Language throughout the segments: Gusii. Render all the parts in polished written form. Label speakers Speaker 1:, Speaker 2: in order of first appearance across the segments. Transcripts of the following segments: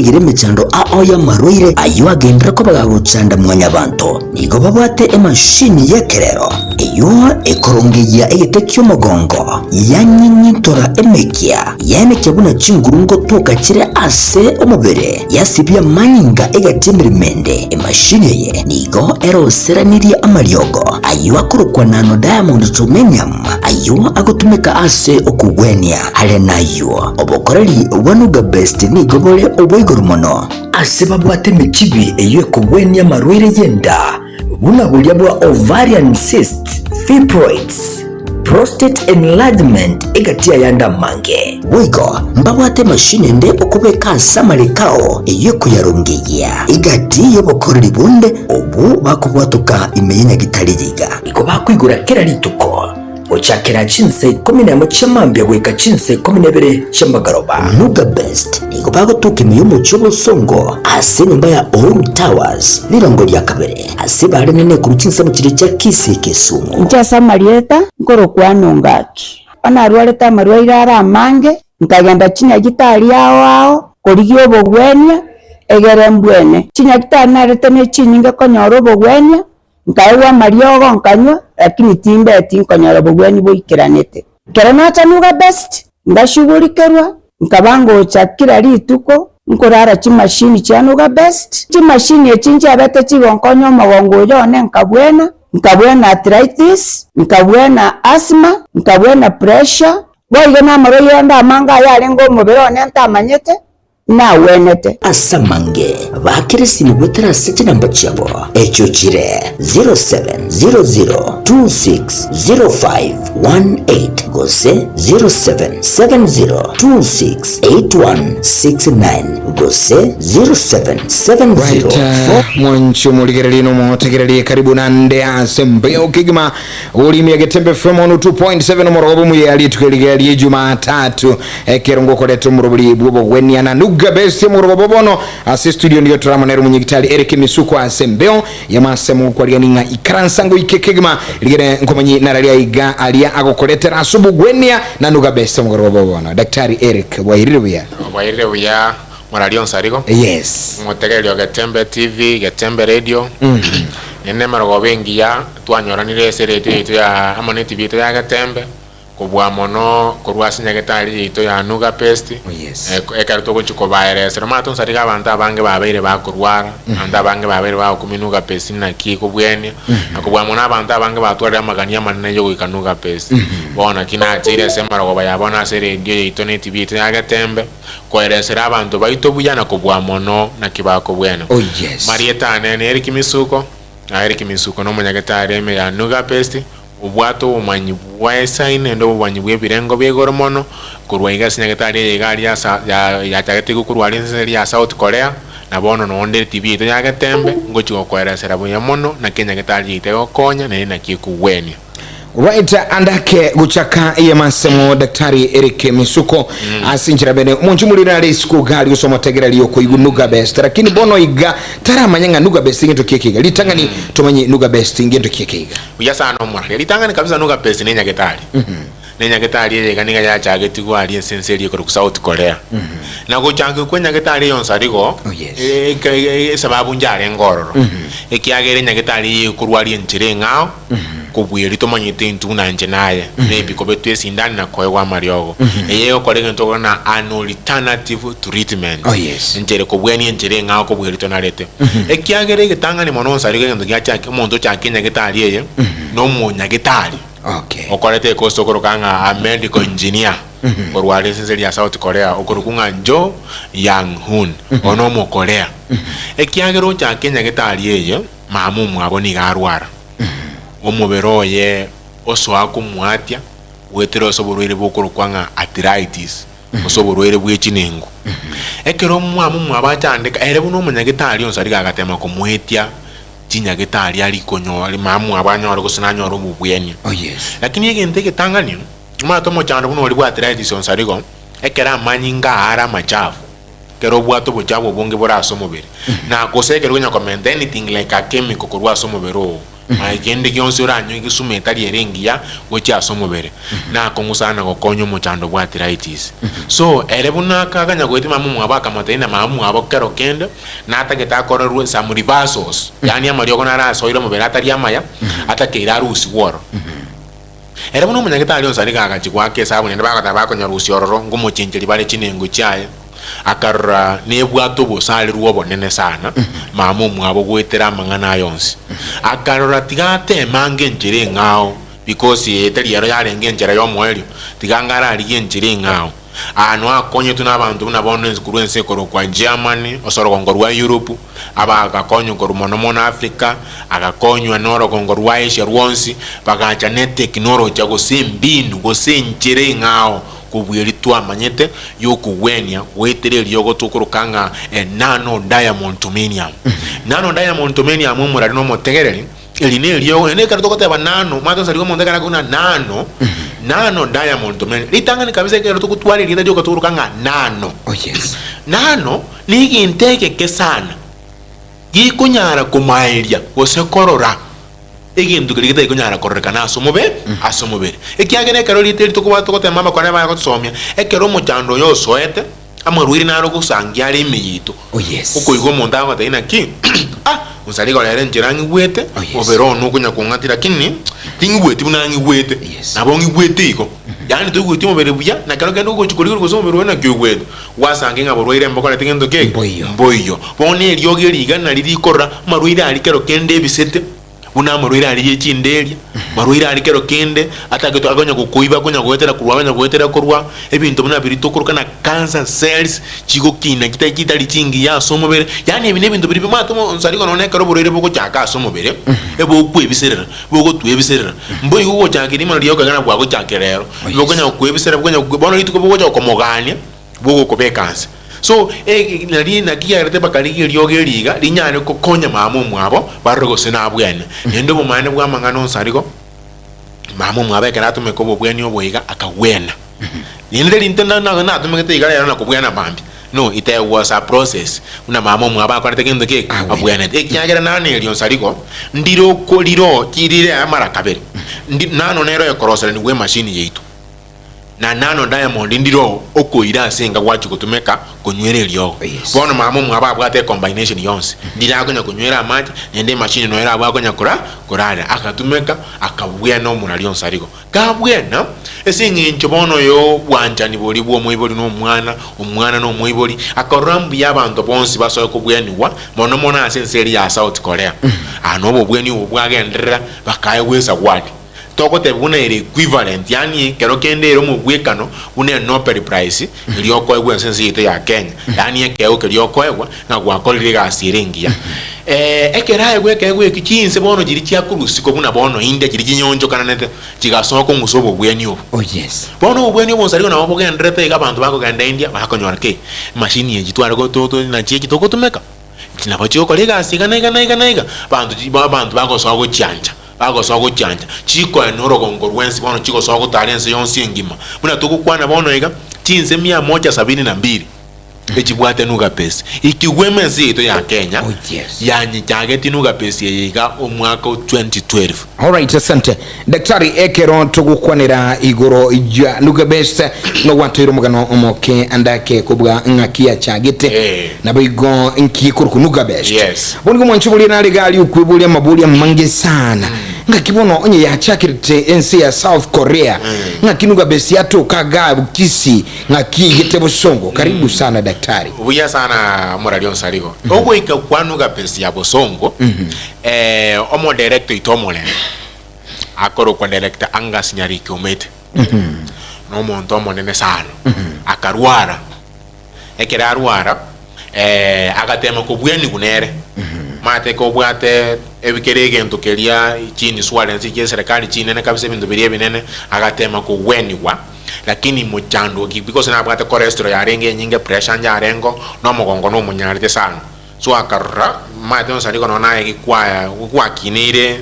Speaker 1: batigire emechando ao y'amarwaire ayio agenderere koba gagochanda mwanyabanto. Nigo babwate emashini y'ekerero eyio ekorongeyia egete ki'omogongo, yanyinyintora emekia, yaenekia buna chinguru ngotoka chire ase omobere, yasibia amanyinga egati emeremo ende. Emashini eye nigo eroseranirie amariogo ayio akorokwa nano diamond germanium ayio agotumeka ase okogwenia. Are nayio, obokoreri bwa Nugabest nigo bore obwa igoro mono. Ase babwate emechibi eyio ekogwenia amarwaire y'enda, buna boria bwa ovarian cysts, fibroids, prostate enlargement egati y'ayande amange. Boigo mbabwate emashini ende okobeka ase amareko ao eyio ekoyarongeyia egati y'obokoreri bonde obwo bakobwatoka ime ye nyagitari eye iga. Nigo bakoigora kera rituko gochakera chinsa ikomi nemo chia mambia goika chinsa ikomi na ibere chia magoroba. Nuga Best nigo bagotoka ime y'omochie obosongo ase enyomba ya Uhuru Towers rirongo ria kabere ase bare nene korwa chinsemo chiria chia Kisii Kisumu.
Speaker 2: Inche ase amarieta nkorokwa Nongaki. Bono narwarete amarwaire are amange, nkagenda chinyagitari ao ao korigia obogwenia, egere mbwene. Chinyagitari narete ne chinyinge konyora obogwenia, Nkaegwa amariogo nkanywa, lakini timbeti nkonyora obogwenia boikeranete. Ekero nacha Nuga Best, ngashugurikerwa, nkaba ngocha kera rituko nkorara chimashini chia Nuga Best. Chimashini echi nchiabete chigonkonya omogongo oyo one nkabwena, nkabwena arthritis, nkabwena asthma, nkabwena pressure, boigo namarwaire ande amange ayarenge omobere one ntamanyete. Nagwenete.
Speaker 1: Ase amange baakere esimi goetera ase chinamba chiabo, echio chire 0700260518 gose 0770268169 gose 0770
Speaker 3: Right, mwancho morigererie nomotegererie karibu nande ase mbeo kegima orimia Getembe FM 102.7 omorogoba omuya rituko eriga rie Jumatatu Ekero ngokoreta omorobori bw'obogwenia na Nuga Best omorogoba bono ase studio nigo toramonere omonyagitari Eric Misuko ase embeo y'amasemo gokwarigani ng'a ikaransa ngoike kegima rigere nkomanyi nararia aiga aria agokoretera ase obogwenia na Nuga Best omogoroba bono. Daktari Eric bwairire buya?
Speaker 4: Bwairire buya Morari Onsarigo.
Speaker 3: Yes.
Speaker 4: Omotegereri o Getembe TV, Getembe Radio. Nende emerogoba engiya twanyoranire ase eredio yaito ya amo ne TV yaito ya Getembe. Kobua mono korwa ase nyagetari yaito ya Nuga Pest,
Speaker 3: Oh, yes.
Speaker 4: ekero togochia kobaeresera. Omanyete onsi riga abanto abange babeire bakorwara, abanto abange babeire bagokumia Nuga Pest naki ekobwenia, na kobua mono abanto abange batwarire amagani amanene yogoika Nuga Pest. Bono naki nacheire ase emarogoba ya bono ase eredio yaito na etibi yaito ya Getembe, koeresera abanto baito buya na kobua mono naki bakobwena.
Speaker 3: Oh, yes.
Speaker 4: Marieta ane nere Kimisuko, na Eric Misuko nomonyagetari ime ya Nuga Pest, Obwate obomanyi bwa esaini naende obomanyi bw'ebirengo bia igoro mono, korwa iga ase nyagetari eye iga aria asa ya yachagete igwa korwa aria ense eria ya South Korea, na bono nonde etibi yaito ya Getembe, ngochia gokoeresera buya mono naki enyagetari yaito egokonya naende naki ekogwenia.
Speaker 3: Right andake gochaka eyemasemo Daktari Eric Misuko ase enchera bene omonche omoriri are isiko iga aria gose omotegereri okoigwa Nuga Best lakini bono iga taramanya ng'a Nuga Best ngento ki eke iga ritang'ani tomanye Nuga Best ngento ki eke iga.
Speaker 4: Buya sana omoraria. Ritang'ani kabisa nuga pesi ne nyagetari. Ne nyagetari eye iga niga yachagetigwe aria ense ense eria ekorokwa South Korea. Na gochakigwa kwa enyagetari eye onsi arigo,
Speaker 3: Oh, yes.
Speaker 4: esababu njarenge ororo. Ekiagera enyagetari eye ekorwaria enchera eng'ao, kobua eria tomanyete intwe buna inche naye, maybe kobetwa esindani na koegwa amariogo. Eye egokora egento okora na an alternative treatment.
Speaker 3: Oh, yes.
Speaker 4: Enchera ekobwania enchera eng'ao kobua eria tonarete. Ekiagera egetang'ani mono onsi arigo egento giachaki omonto ochake enyagetari eye, na omonyagetari
Speaker 3: Okay.
Speaker 4: okorete ekosi okoroka ng'a a medical engineer korwa aria ense eria ya South Korea okorokwa ng'a Jo Yang Hoon, oyo na omokorea. Ekiagera ochake enyagetari eye, mama omwabo nigo arwara, omobere oye osoa komwatia goetera ase oborwaire bokorokwa ng'a arthritis. gose oborwaire bwe chinengo. Ekero omwami omwabo achandeka, ere buna omonyagetari onsi aria agatema komoetia chinyagetari aria konyora mama omwabo anyore gose nanyore obobwenia.
Speaker 3: Oh yes.
Speaker 4: Lakini egento egetang'ani, omanyete omochando buna oria bwa arthritis onsi aria igo, ekero amanyinga are amachafu, ekero obwate obochafu obonge bore ase omobere, na gose ekero onya komenta anything like a chemical korwa ase omobere oo. Maye kende gionsi oranywe egesumu etari ere engiya gochia ase omobere, nakong'u sana gokonya omochando bwa arthritis. So, ere buna akaganya goetia mama omwabo akamotebia na mama omwabo kero kende natagete akorerwe some reversals, yaani amariogo naro asoire omobere atari amaya, atakeire arusigwe ororo. Ere buna omonyagetari onsi arenge agachia goaka esabu naende bagoteba bakonyarusia ororo ngomochencheria bare chinengo chiaye, akarora nebwate obosareru obonene sana mama omwabo goetera amang'ana aya onsi. Akarora tiga ateme ange enchera eng'ao because eye tari ero yarenge enchera y'omoerio, tiga ange ararigie enchera eng'ao. Aa noe akonyetwe nabanto buna bono ense korwa ense ekorokwa Germany, ase orogongo rwa Europe, aba agakonywa korwa mono mono Africa, agakonywa norogongo rwa Asia rwonsi, bagacha ne teknolojia gose embinu gose enchera eng'ao kobua eria twamanyete y'okogwenia goetera eriogo tokoroka ng'a nano diamontomanium. Nano diamontomanium omorari na omotegereri, Eri neriogo, naende ekero togoteba nano, omanyete onsarigo omonto ekero akobuna nano, nano diamond tomeni. Ritang'ani kabisa ekero togotwara erieta rioka tokoroka ng'a nano.
Speaker 3: Oh yes.
Speaker 4: Nano, negento egeke sana, gekonyara komaeria gose korora egento keria getari konyara kororekana ase omobe ase omobere. Ekiagera ekero erieta eri tokoba togotema amakoro aye bagotosomia, ekero omochando oyo osoete, Amarwaire naro gosangia are ime yaito.
Speaker 3: Oh yes.
Speaker 4: Okoigwa omonto agotebia naki, ah, onsare igoro ere enchera ng'igwete,
Speaker 3: Oh yes.
Speaker 4: mobere one okonya kong'atia lakini ting'igweti buna ng'igwete.
Speaker 3: Yes.
Speaker 4: Nabo ng'igwete igo. Yaani toigweti omobere buya, na kero kende ogochi korigereria gose omobere oye naki oigwete, gwasange ng'a borwaire mbokorete gento ki?
Speaker 3: Mboiyo.
Speaker 4: Mboiyo. Bono eriogi rigana riria rikorora, amarwaire aria kero kende ebisete. Buna amarwaire aria ye chinderia, marwaire aria kero kende atagete akonya gokoiba akonya goetera korwa akonya goetera korwa ebinto buna biria tokoroka na cancer cells chigokina chitari chitari chingiya ase omobere, yaani ebi nebinto biria bimate onsarigo nonye ekero oborwaire bogochaka ase omobere, ebokwebiserera bogotwebiserera, mboigo ogochaka rimana riria okogena bwagochakire rero, bokonya gokoebiserera bokonya bono rituko bogocha gokomogania. bw'ogokobeka nse. So, e, nari naki yagerete bakarigia eriogi eri iga, rinyare gokonya mama omwabo, barore gose nabwene. Naende obomaene bw'amang'ana onsi arigo, mama omwabo ekero atomeka obobweni obo iga, akagwena. Naende tari inte na- na- natomegete iga rero na kobwena mambia, no, it was a process, buna mama omwabo akorete gento ki?
Speaker 3: Agwenete.
Speaker 4: Abwenete. Ekiagera nano erio onsi arigo, ndire oko riro rire amara kabere, ndi nano nero ekoroseranigwa emachine yaito. Na nano Diamond ndiro okoira ase enka gwachia gotumeka konywera eriogo.
Speaker 3: Yes.
Speaker 4: Bono mama omwabo abwate ecombination yonsi. Ndire akonya konywera amache naende emachine noyo ere abwo akonya kora korarera. Agatumeka akabwena omorari onsi arigo. Kabwena, ase eng'encho bono yo obwanchani boria bwa omoibori na omwana, omwana na omoibori, akarora mbuya abanto bonsi basoe kobwenigwa mono mono ase ense eria ya South Korea. Aa na obobweni obo bwagenderera bakaegwa esawadi. Togoteba buna ere equivalent, yaani ekero kende ere omobwekano buna enobel prize eria okoegwa ense ense yaito ya Kenya, yaani ekeegwa keria okoegwa ng'a gwakorire egasi ere engiya. Ekero aegwa ekeegwa ekio chinse bono chiria chiakorwa isiko buna bono India chiria chinyonchokananete chigasoa kong'usa obobweni obo.
Speaker 3: Oh yes.
Speaker 4: Bono obobweni obo onsarigo nabo bogendererete iga abanto bakogenda India bakonyora ki? Emashini echi tware go to to nachi echi togotumeka, echi nabo chigokora egasi iga na iga na iga na iga, abanto chi abanto bagosoa gochiancha. Bagosoa gochiancha, chikoena orogongo rw'ense bono chigosoa gotara ense yonsi engima. Buna togokwana bono iga, chinse mia moja sabini na mbili echibwate Nugapesi. Ikigwema ense yaito ya Kenya
Speaker 3: Oh, yes.
Speaker 4: yanyechagetie Nugapesi eye iga omwaka o 2012.
Speaker 3: Alright, asante daktari. Ekero togokwanera igoro ya Nugabest nogwatoire omogano omoke andake kobua ng'aki yachagete
Speaker 4: Eh.
Speaker 3: naboigo nki korokwa Nugabest.
Speaker 4: Yes.
Speaker 3: Bono igo mwanche boria nare iga aria okweboria amaboria amange sana ng'aki bono onye yachakerete ense ya South Korea ng'aki Nugabest yatoka igaa Kisii ng'aki yaigete bosongo. Karibu sana daktari.
Speaker 4: Buya sana omorari onsarigo. Ogoika kwa Nugabest ya bosongo, eh, omodirector oito omonene akorokwa Director Angus Nyariki Omete nomonto omonene sana akarwara Ekero arwara, agatema kobwenigwa nere. Omanyete kobwate ebi kera egento keria chiinsurance chia eserekari chinene kabisa ebinto biria ebinene, agatema kogwenigwa, lakini mochando ki because nabwate cholesterol yarenge enyinge, pressure nyarengo, na omogongo nomonyarete sana. So akarora, omanyete onsi ariko nonye naye gikwaya gwakineire.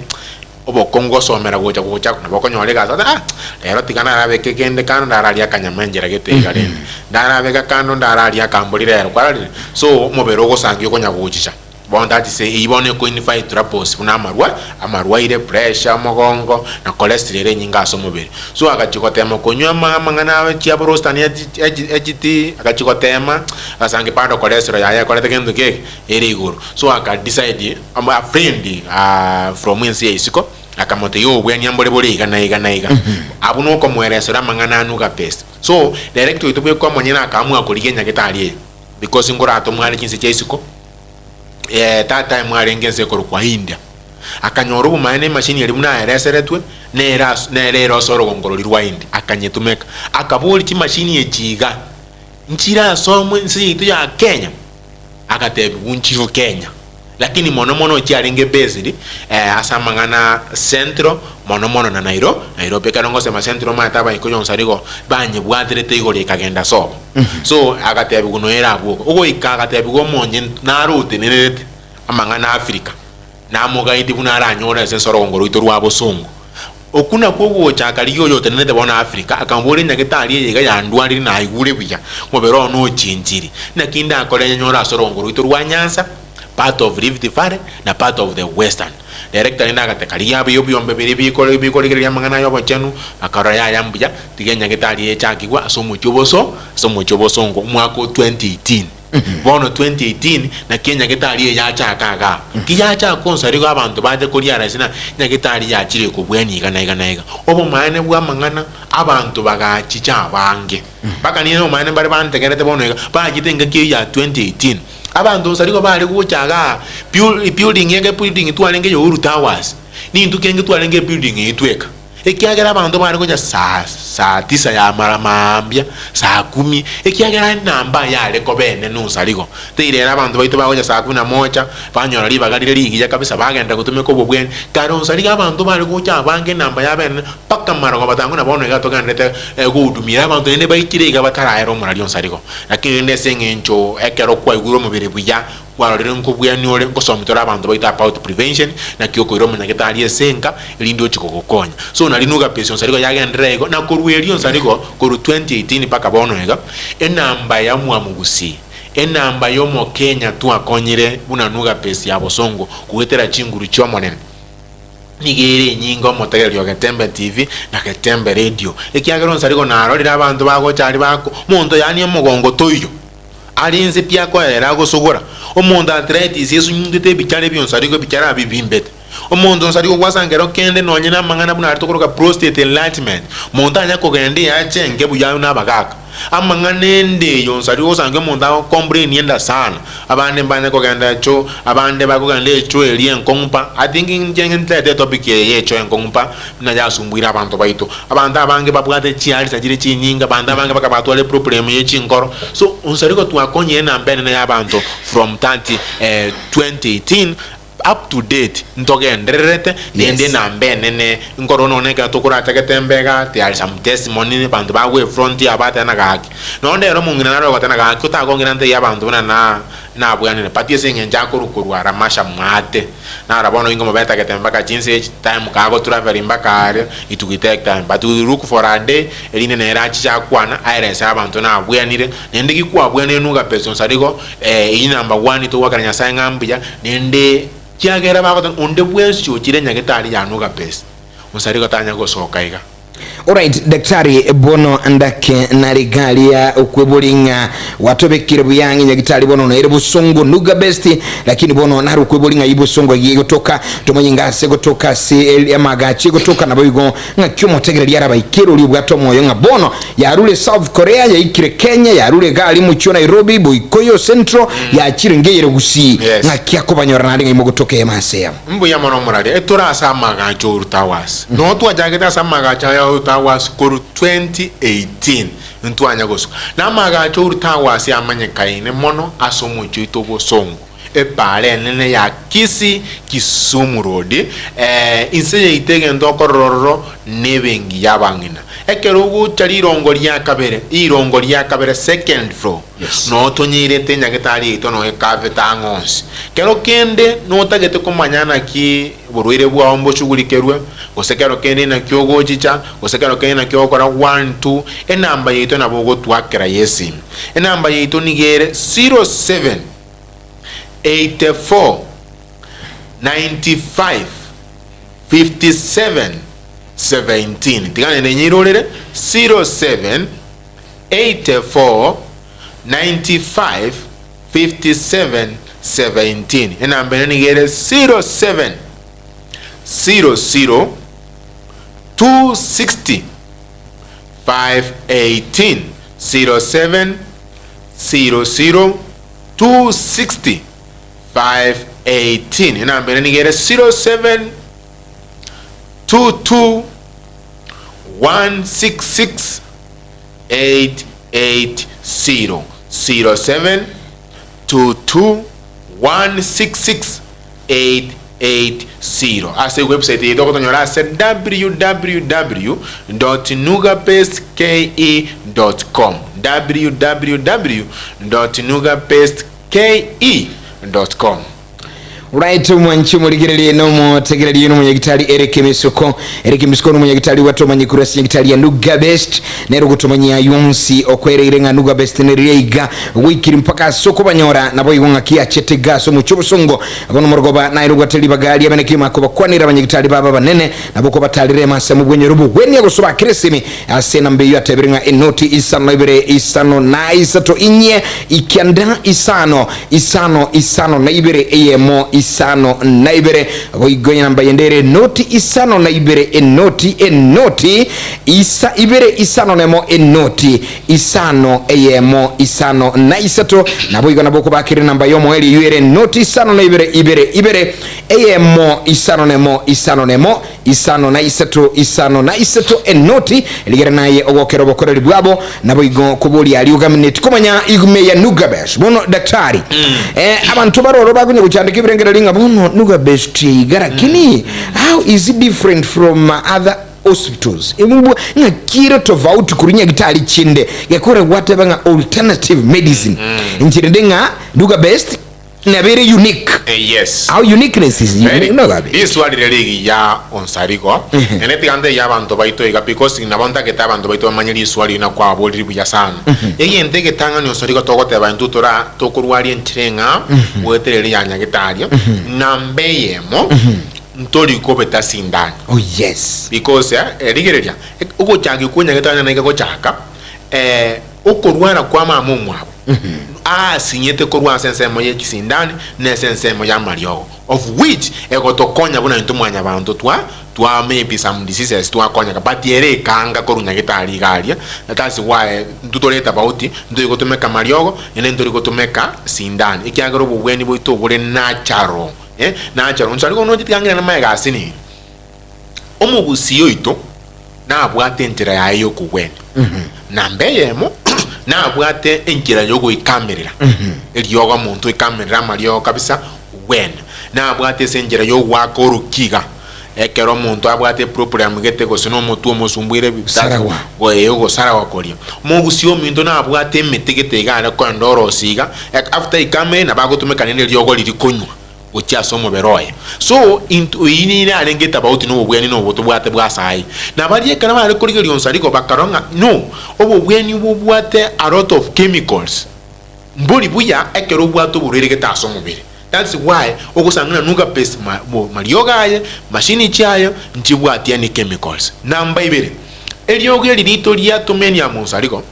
Speaker 4: Obokong'u gosomera gocha gocha nabo okonyora egasi ase ah rero tiga narabeke kende kando ndararie akanyama enchera gete iga rende, ndarabeka kando ndararie akambori rero kwarorire? So omobere ogosangia okonya gochicha. Bono that is eyio bono ekoinify troubles buna amarwa, amarwaire, pressure, omogongo, na cholesterol ere enyinge ase omobere. So agachia gotema konywa ama amang'ana aye chia borostani echiti, agachia gotema, agasangi bado cholesterol yaye ekorete gento ki eke? Ere igoro. So aka decide, a friend from ense ya isiko, akamotebia obobwania mbore bore iga na iga na iga. Abwo nokomoeresera amang'ana anuga best. So, director oito bweka omonyene akaamua korigia nyagetari eye, because nkoratomwane chinse chia isiko. That time arenge ense ekorokwa India, akanyora obomaene emachine eria buna aereseretwe, nere ase nere ere ase orogongo roria rwa India, akanyetumeka. Akaboria chimachine echi iga, nchire ase omo ense yaito ya Kenya? Agatebiwa nchiro Kenya, lakini mono mono chiarenge based ase amang'ana Central mono mono na Nairo Nairobi. Ekero ngosema Central omanyete abaikuyu onsi aria igo banyebwaterete igoro ekagenda sobo. So agatebigwa noyo ere abwo iga. Ogoika agatebigwa omonye naro otenenerete amang'ana Africa, namogaidi buna aranyore ase ense orogongo rwaito rwa bosongo. Okwo nakwo ogochaka rigia oyo otenenete bono Africa, akamoboria nyagetari eye iga yandwarire naigure buya, omobere one ochenchiri, naki ndakore nyanyore ase orogongo rwaito rwa Nyanza, part of Rift Valley na part of the Western. Director rende agateka rigia abuya obiombe biria bikore bikorigereria amang'ana aya obochenu, bakarora yaya mbuya, tiga enyagetari eye echakigwe ase omochie oboso ase omochie obosongo omwaka o 2018. Bono 2018 naki enyagetari eye yachaka igaa. Ki yachaka onsari igo abanto bache koria arase na enyagetari yachire ekobwania iga na iga na iga. Obomaene bwa amang'ana abanto bagachicha abange. Mpaka ninde obomaene mbare bantegerete bono iga, bachete engaki eyio ya 2018. Abanto onsari igo bare gocha igaa, building eke building twarenge ya Uhuru Towers, nintwe kenge twarenge ebuilding eyio tweka. Ekiagera abanto baare gocha saa saa tisa ya mara mambia, saa kumi, ekiagera enamba yare koba enene onsarigo. Teirere abanto baito bagocha saa kumi na moja, banyora ribaga rire rigiya kabisa, bagenda gotumeka obobweni. Kare onsarigo abanto bare gocha abange enamba yabo enene, mpaka marogoba tango na bono iga togenderete gohudumia abanto naende baikire iga bataraera omorari onsarigo. Lakini rende ase eng'encho ekero kwaigure omobere buya, Kwarorire nkobwania ore, ngosomia tore abanto baito about prevention, naki okoira omonyagetari ase enka, erinde ochie kogokonya. So nari noga pesi onsarigo yagenderera igo, na korwa erio onsarigo, korwa 2018 mpaka bono iga, enamba ya mwamogusii, enamba ya omokenya twakonyire buna nuga pesi ya bosongo goetera chinguru chi'omonene, nigo ere enyinga omotegereri o Getembe TV na Getembe Radio, ekiagera onsarigo narorire abanto bagocha aria bako, monto yaani omogongo toiyo. Are inse pi akoerera agosogora. Omonto arthritis esunyuntete ebichare bi'onsarigo ebichare abibimbete. Omonto onsarigo gwasangera kende nonye namang'ana buna aria tokoroka prostate enlargement. Monto anya kogenda eache enke buya aywo nabagaka. Amang'ana ende eye onsarigo osange omonto ago complain enda sana. Abande mbanya kogenda echoo, abande bakogenda echoo eria enkong'u pa. I think inche nterete etopic eye ye echoo enkong'u pa buna yasumbuire abanto baito. Abanto abange babwate chiarisa chire chinyinge, abanto abange mpaka batware eproblem ye chinkoro. So onsarigo twakonyire enamba enene ya abanto from that 2018 up to date ntogendererete naende enamba enene nkorora nonye ekero tokorachagete embega there are some testimony abanto bagwa efront abateba gaki. Nonye rero omong'ina nare ogoteba gaki otagong'ina ntebie abanto buna na nabwanire but ase eng'encho akorwa korwa Ramasha mwate. Naro bono ingo mobetagete mpaka chinsa echi time kago travel mpaka aria it will take time but we look for a day erinde nere achiche akwana aerese abanto nabwenire naende ki kwabwenire nuga pesa onsarigo eyio number one togwakera nyasaye ng'a mbuya naende kiagera bagoteba onde bwensi ochire nyagetari ya nuga pesa onsarigo tanya gosoka iga.
Speaker 3: Alright daktari bono ndake nare garia okweboria ng'a gwatobekire buya ng'a nyagitari bono noere bosongo nuga best lakini bono nare okweboria ng'ai bosongo eye egotoka tomanye ng'a ase egotoka ase amagacho egotoka nabo igo ng'aki omotegereria arabaikere oria obwate omoyo ng'a bono yarure South Korea yaikire Kenya yarure iga aria mochie o Nairobi Boikoyo Central yachire ngeyere Gusii
Speaker 4: Yes.
Speaker 3: ng'aki akobanyora naende ng'ai mogotoka eyemo ase eyemo.
Speaker 4: Mbuya mono moraria, etore ase amagacho Uhuru Towers. Noo twachagete ase amagacho aya Uhuru Towers korwa 2018 ntwanya gosuka. Na amagacho Uhuru Towers amanyekaine mono ase omochie oito obosongo, epaara enene ya Kisii Kisumu Road, inse yaito egento okorora ororo nebenki y'abang'ina. Ekero ogocha rirongo ria kabere, rirongo ria kabere second floor, Noo tonyeirete enyagetari yaito nonya ekabete ang'e onsi. Kero kende notagete komanya naki oborwaire bwao mbochugurikerwe, gose kero kende naki ogochicha, gose kero kende naki ogokora one two, enamba yaito nabo ogotwakera y'esimi. Enamba yaito nigo ere 07. 84 95 57 17. Tiga naende nyeirorere, 07 84 95 57 17. Enamba ere nigo ere 07 00 260 518, 07 00 260 518. Enamba ere nigo ere 07 22 166 880, 07 22 166 880. Ase ewebsite yaito ogotonyora ase www.nugabestke.com, www.nugabestke.com.
Speaker 3: Right mwanchi omorigererie na omotegererie na omonyagitari Eric Misuko. Eric Misuko na omonyagitari bwatomanyi korwa ase nyagitari ya Nuga Best nere ogotomanyia yonsi okwereire ng'a Nuga Best neriria iga goikiri mpaka ase okobanyora naboigo ng'aki achete iga ase omochie obosongo bono omorogoba naye nobwate ribaga riabene kegima kobakwanera abanyagitari babo abanene nabo kobatarire emase mobwenyore obogwenia gose obakere esimi Ase enamba eyio atebire ng'a enoti isano na ibere isano na isato inye ikianda isano isano isano na ibere eyemo isano na ibere. Boigo enamba yende ere enoti isano na ibere enoti enoti isa ibere isano nemo enoti isano eyemo isano na isato. Naboigo nabo okobakera enamba y'omoerio eyio ere enoti isano na ibere ibere ibere eyemo isano nemo isano nemo Isano na isato, isano na isato enoti, rigera naye ogokera obokoreri bwabo, naboigo koboria aria ogamineti komanya ime ya Nugabesh. Bono daktari, eh, abanto baroro bakonya gochandeka ebirengererio ng'a bono Nugabesh tiga lakini how is it different from other hospitals? Ebwo ng'aki ere tofauti korwa nyagitari chinde gekore gwateba ng'a alternative medicine. Inche rende ng'a Nugabest Nabo ere unique.
Speaker 4: Eh, yes.
Speaker 3: How uniqueness is
Speaker 4: Very
Speaker 3: unique.
Speaker 4: good.
Speaker 3: Nogabe.
Speaker 4: Riswali rire rigiya Onsarigo. Naende tiga ntebie abanto baito iga because nabo ntagete abanto baito bamanye riswali riria nakwaborire buya sana. Egento egetang'ani Onsarigo togoteba intwe tora tokorwaria enchera eng'a goetera eria ya nyagetari, namba eyemo ntori kobeta sindani.
Speaker 3: Oh yes.
Speaker 4: Because eh, rigereria, ogochaka okwo nyagetari nere gochaka eh, okorwara kwa mama omwabo. Aasinyete korwa ase ensemo ye chisindani na ase ensemo y'amariogo, of which egotokonya buna intwe mwanyabanto twa twa maybe some diseases twakonyeka but ere ekanga korwa nyagetari iga aria that's why intwe tore tofauti ntori gotumeka mariogo naende ntori gotumeka sindani ekiagera obobweni bwaito bore natural eh natural inche aria noche tiga ng'irane magega asinini. Omogusii oito nabwate enchera yaye y'okogwenia. Namba eyemo, nabwate enchera y'ogoikamerera eriogo, omonto oikamerera amariogo kabisa ogwena. Nabwate ase enchera y'ogoaka orokiga, ekero omonto abwate eproblem gete gose na omotwe omosumbuire
Speaker 3: Gosaragwa.
Speaker 4: ee ogosaragwa koria. Omogusii ominto nabwate emete gete iga are koenda orosia iga, after aikamerire nabo agotumeka naende eriogo riria konywa. gochia ase omobere oye. So intwe eyio nigo yarenge etabauti na obobweni na obotobwate bwa saii. Na baria ekero bare korigereria onsarigo bakarora ng'a no, obobweni bobwate a lot of chemicals, mbori buya ekero obwate oborwaire gete ase omobere. That's why ogosanga ng'a nuga paste ma mariogo aye, machine chiaye, nchibwati any chemicals. Namba ibere, eriogo eri rito riatomenia amo onsarigo,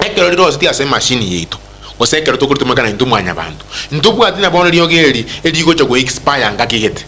Speaker 4: Ekero rirosetie ase emashini yaito, gose ekero tokoritumeka naintwe mwanyabanto, ntobwati na bono riogi eri erigocha go expire ngaki gete.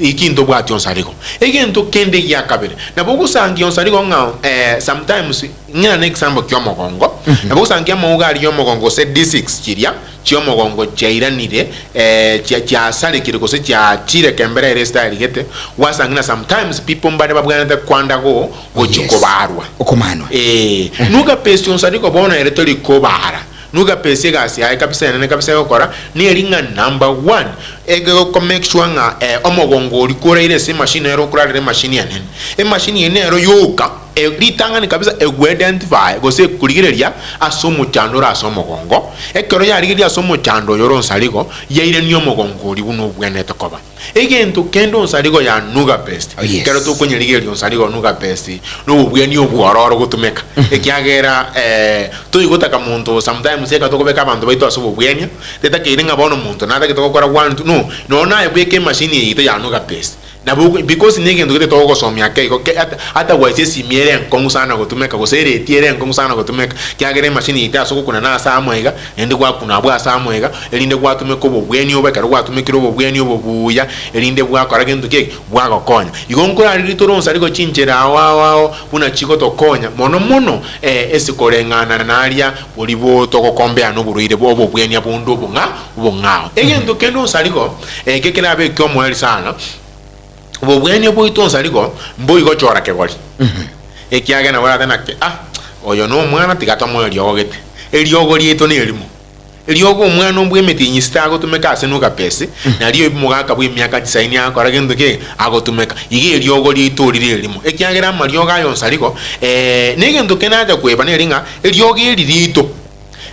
Speaker 4: Eki ntobwati onsarigo. Egento kende gia kabere, nabo ogosangia onsarigo ng'a eh, sometimes ng'ina na example kia omogongo, nabo ogosangia amauga aria omogongo gose discs chiria chiomogongo chiairanire eh, chia chiasarekire gose chiachire kembera ere estyle gete, gwasanga ng'a sometimes people mbare babwenerete kwanda go gochia
Speaker 3: Yes.
Speaker 4: kobaarwa.
Speaker 3: Okomanwa.
Speaker 4: Ee, nuga pesi onsariko bono ere tori kobaara. Nuga pesi egasi yaye kabisa enene kabisa egokora neri ng'a number one egoko make sure ng'a eh, omogongo oria koraire ase emachine ere okorarera emachine enene. Emachine eye nero yoka. Ritang'ani kabisa egweidentify gose ekorigereria ase omochando ore ase omogongo. Ekero yarigereria ase omochando oyo ore onsarigo, yairania omogongo oria buna obwenerete koba. Egento kende onsarigo ya Nuga Best,
Speaker 3: Oh, yes.
Speaker 4: ekero tokonyerigereria onsarigo Nuga Best, nobobweni obwororo gotumeka. Ekiagera eh, toigotaka monto sometimes ekero tokobeka abanto baito ase obobwenia, tetakeire ng'a bono omonto natagete gokora one two, no. Nonya naye bweka emachine eye yaito ya Nuga Best, Nabo okwe because negento gete togogosomia ake igo ke ata otherwise esimi ere enkong'u sana gotumeka gose ereti ere enkong'u sana gotumeka kiagera emachine yaito ase ogokuna na ase amo iga naende gwakuna abwo ase amo iga erinde gwatumeka obobweni obo ekero gwatumekire obobweni obo buya erinde bwakora gento ki eke bwagokonya. Igo nkoraririe tore onsi arigo chinchera ao ao ao buna chigotokonya mono mono ase koreng'ana naria boria bo togokombea noborwaire bwa obobwenia bonde obong'a obong'ao. Egento kende onsi arigo, eke kerabe eki'omoerio sana, obobwenia bwaito onsi arigo mboigochora kegori, ekiagera nabo orate naki, ah, oyo nomwana tiga tomoe eriogo gete. Eriogo riaito nerimo. Eriogo omwana o bw'emetienyi isiko agotumeka ase nugapesi, nario omogaka bw'emiaka tisaini agokora gento ki? Agotumeka. Iga eriogo riaito rire erimo, ekiagera amariogo aya onsi arigo, negento kende nacha kweba neri ng'a eriogo eri riaito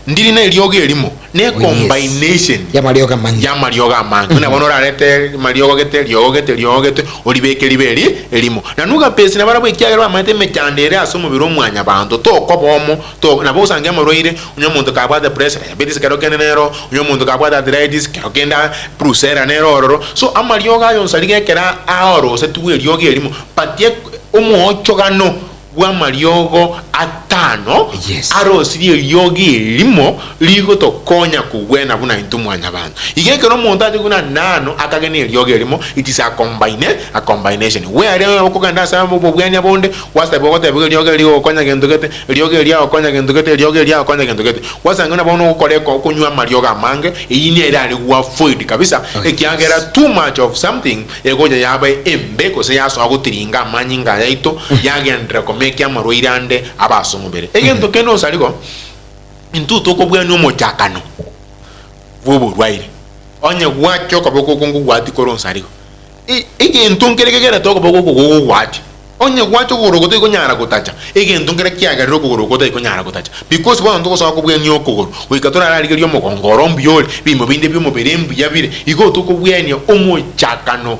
Speaker 4: ndiri neriogo erimo, ne
Speaker 3: Oh, yes.
Speaker 4: combination
Speaker 3: Y'amariogo amange.
Speaker 4: y'amariogo amange. Buna bono orarete mariogo gete, riogo gete, riogo gete, oribeke ribe eri erimo. Na nugapesi nabarabwo ekiagera bamaete emechando ere ase omobere o mwanyabanto, tokoba omo, to nabo osange amarwaire, Onye omonto kabwate pressure, diabetes kero kende nero, onye omonto kabwate arthritis kero kende brucella nero ororo. So amariogo aya onsi aria ekero aorosetigwe eriogo erimo, but omoochogano bw'amariogo atano
Speaker 3: Yes.
Speaker 4: arosirie eriogo erimo rigotokonya kogwena buna intwe mwanyabanto. Iga ekero omonto ache buna nano akagena eriogo erimo, it is a combine, a combination. Where okogenda ase obobwania bonde, Gwasabwa ogotebigwa eriogi eri rigogokonya gento gete, eriogi eri riagokonya gento gete, eriogi eri riagokonya gento gete. Gwasanga buna bono ogokora eko okonywa amariogo amange, eyio nere are gwa-avoid kabisa, ekiagera too much of something egocha yaba embe gose yasoa gotiringa amanyinga aya aito, yagenderera komekia amarwaire ande abe ase omobere. Egento kende osarigo, intwe tokobwania omochakano bw'oborwaire. Onye gwacha okoboko oko nkogwatia kore onsarigo, Egento nkere kegerete okoboko oko gogogwatia. Onye gwacha okogoro oko toikonyara gotacha, egento nkere kiagerire okogoro oko otaikonyara gotacha. Because bono togosoa kobwenia okogoro, goika torararigerie omogongo oro mbuya ore, ebiimo binde bi'omobere mbuya bire, igo tokobwenia omochakano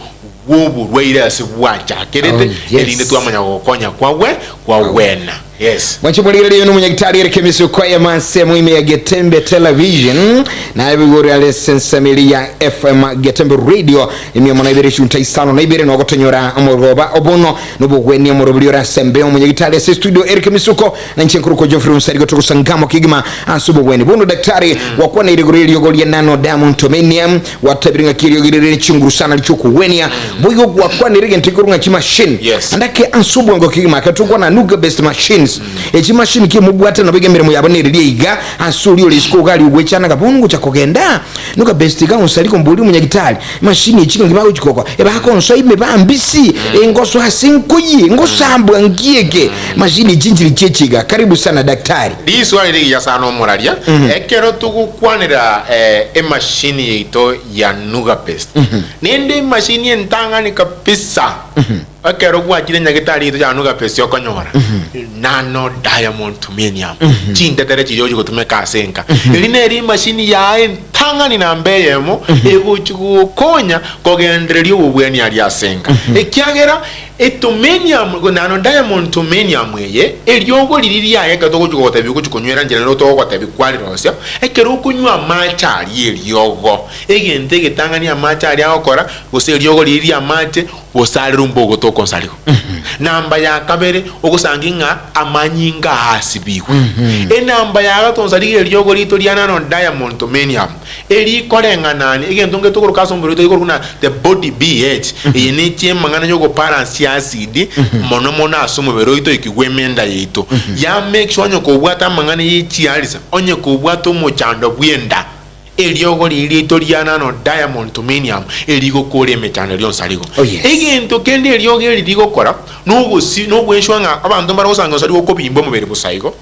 Speaker 4: bw'oborwaire ase bwachakerete,
Speaker 3: Oh, yes.
Speaker 4: erinde twamanya gogokonya kwagwe kwagwena. Yes.
Speaker 3: Mwanche morigereria oyo nomonyagitari ere kemisi okoya masemo ime ya Getembe Television na ebigoro are sensamiri ya FM Getembe Radio emiamo na ibere chunta isano na ibere nogotonyora omoroba obono nobogwenia omorobori ore ase embe omonyagitari ase studio Eric Misuko na inche nkorokwa Geoffrey Onsarigo togosangamo kegima ase obogweni bono daktari wakwana igoro eriogo ria nano Diamond Tomenium Gwatebirie ng'a ki eriogi rire ne chinguru sana richi'okogwenia, boigo gwakwanire egento igoro ng'a chimachine.
Speaker 4: Yes.
Speaker 3: Ande ake ase obwango kegima ake tokwana Nuga best machines. Echi machine ki mobwate nabo iga emeremo yabo nereria iga ase oria ore isiko iga aria ogwechana ng'a bono ngocha kogenda Nuga best iga onsi aria komboria omonyagitari machine echi ng'aki bagochi gokora ebakonsoa ime bambisi engoso ase nkoyie ngosambwa nki eke machine echi nchiri chiechi iga karibu sana daktari.
Speaker 4: Riswali rigiya sana omoraria, ekero togokwanera emashini yaito ya Nugapest, nende emashini entang'ani kabisa ekero gwachire nyagetari yaito ya Nugapest okonyora Nano Diamond Tumenium, chintetere chiria ochi gotumeka ase enka. Eri nere emashini yaye entang'ani namba eyemo egochi gokonya kogendereria obobweni aria ase enka. Ekiagera Etomenium, nano diamond tomenium eye, eriogo riria riaye ekero togochia gogotebia ogochia konywera nchera nero togogotebia kwarirosia, ekero okonywa amache aria eriogo, egento egetang'ani amache aria agokora, gose eriogo riria ri'amache, gose arerwe mbogotoka onsi arigwe. Namba ya kabere, ogosangi ng'a amanyinga aa asibigwe. Enamba ya gatato onsi arigwe eriogo rito ria nano diamond tomenium, Erikoreng'anania egento nge tokoroka ase omobere oito gekorokwa buna the body pH, eye ne chi'emang'ana y'ogobalance chi'acid mono mono ase omobere oito ekigwa emenda yaito. Ya make sure onye kobwate amang'ana ye chi'alisa, onye kobwate omochando bw'enda, eriogo riria riaito ria nano diamond tomenium erigokora emechando rionsi arigo.
Speaker 3: Oh, yes.
Speaker 4: Egento kende eriogo eri rigokora nogosi nogwensure ng'a abanto mbare gosanga gose rigokobimba omobere bosa igo.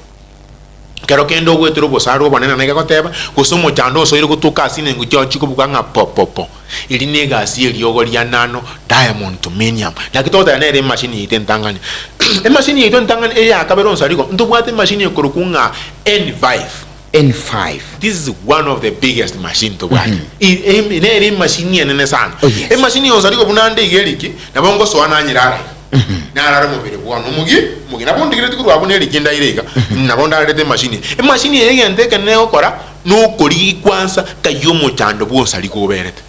Speaker 4: Kero kende ogwetera obosare obonene na egegoteba, gose omochando osoire gotoka ase inengo chiao chikobuga ng'a po po po. Eri negasi y'eriogo ria nano diamond tumenium. Naki togoteba nere emashini yaito entang'ani. Emashini yaito entang'ani eye ya kabere onsarigo, ntobwate emashini ekorokwa ng'a N5.
Speaker 3: N5.
Speaker 4: This is one of the biggest machine tobwate. Nere emashini enene sana.
Speaker 3: Oh, yes.
Speaker 4: Emashini yonsi ariko buna ande iga eriki, nabo ngosoa nanyerara iga. Narara omobere bwane omogi, omogi. Nabo ndigereti korwa abwo neriki ndaire iga, nabo ndarerete emashini eye. Emashini eye egento ekenene egokora, nokorigia kwansa kayia omochando bwonsi ariko oberete.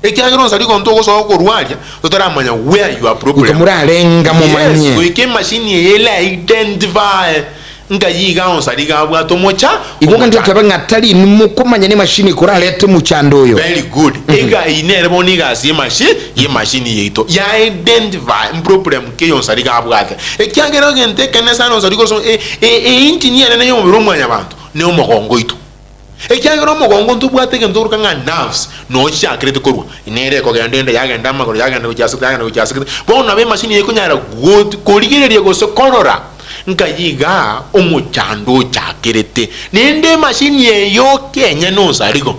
Speaker 4: Ekiagera onsi ariko ntogosoa korwa aria, totaramanya where your problem.
Speaker 3: Goika morarenga momanye.
Speaker 4: Yes, goika emashini eye ere identify. Nkai iga onsi aria iga abwate omocha,
Speaker 3: Igo
Speaker 4: omochando.
Speaker 3: gento tebe ng'a tari inwe mokomanya nemashini ekorarete omochando oyo.
Speaker 4: Very good. Ega eyio nere bono egasi y'emashi y'emashini yaito. Ya identify mproblem ki onsi aria iga abwate. Ekiagera egento ekenene sana onsi aria goso e e einjini enene y'omobere o mwanyabanto ne omogongo oito. Ekiagera omogongo ntobwate egento tokoroka ng'a nerves, noo chichakerete korwa, nere ekogenda ende yagenda amagoro yagenda gochia ase yagenda gochia ase gete. Bono nabo emashini eye ekonyara go korigereria gose korora nkai igaa omochando ochakerete. Naende emashini eye enyene osarigo,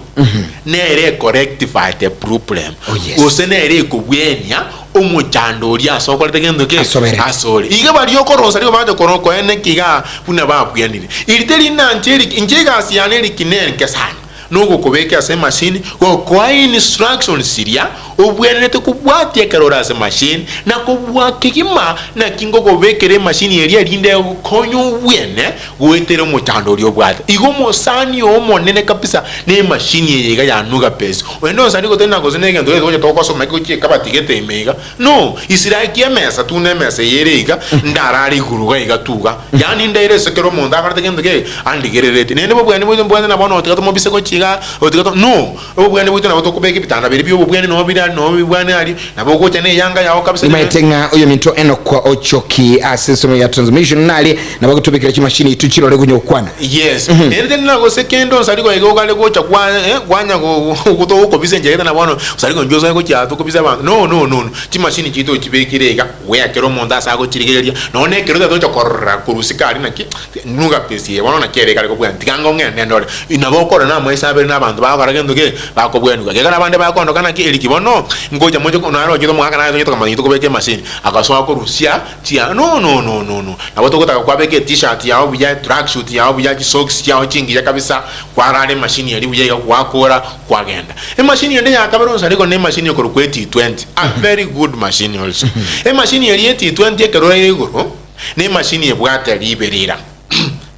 Speaker 4: nere ekorectify the problem,
Speaker 3: Oh, yes.
Speaker 4: gose nere ekobwenia omochando oria ase okorete gento ki?
Speaker 3: Asoberete.
Speaker 4: Asore. Iga baria okoronsa nigo bagocha korora koeneki iga buna babwenire. Eri teri nanche eri inche egasi yane eriki nenke sana, nogokobeka ase emachine, gokoa instructions chiria obwenerete kobwatia ekero ore ase emachine, na kobua kegima naki ngokobekera emachine eria erinde egokonye obwene goetera omochando oria obwate. Igo omosani oo omonene kabisa nemachine eye iga ya Nugapes. Onde onsi aria gotenena gose negento gete gocha togosoma egochia ekabati gete ime iga. No, is like emesa tu nemesa eye ere iga, ndarare igoro iga iga tu iga. Yaani ndaire ase kera omonto akorete gento kege, andigereretie. Naende obobwani bwaito mbwate nabo notiga tomobise gochia igaa, otiga to no, obobwani bwaito nabo tokobeka ebitanda biria bia obobwani noo bire aria noo bibwani aria, nabo ogocha na eyanga yao kabisa
Speaker 3: Nimaete ng'a oyominto Enock ochoki ase ensemo ya transmission nare nabo agotobekera chimashini echio chirore gonyokwana.
Speaker 4: Yes, naende tari na gose kende onsi aria goika ogare gocha kwa eh, kwanya go gotogokobisa enchera gete na bono onsi aria inchuo osoe gochia tokobisa abanto no no no no. Chimashini chiaito ochibekire iga, goeakera omonto ase agochirigereria, nonya na ekero otagete gocha korora korwa isiko aria naki, nuga pesi eye bono naki ere ekare kobwenia, tiga ango ng'ende ndore. Nabo okorora na amaiso abere na abanto bagokora gento ki? Bakobwenigwa. Ekero abande bakondoka naki eriki bono, ngocha moche naro ochete omogaka naye tonya tokamanya tokobeka emashini, agasoa korusia chia no no no no no. Nabo togotaka kwabeka etishirt yao buya, etracksuit yao buya, chisocks chiao chingiya kabisa, kwarara emashini eria buya iga gwakora, kwagenda. Emashini ende ya kabere onsi ariko nemashini ekorokwa eT20, a very good machine also. Emashini eria eT20 ekero ore igoro, nemashini ebwate riberera.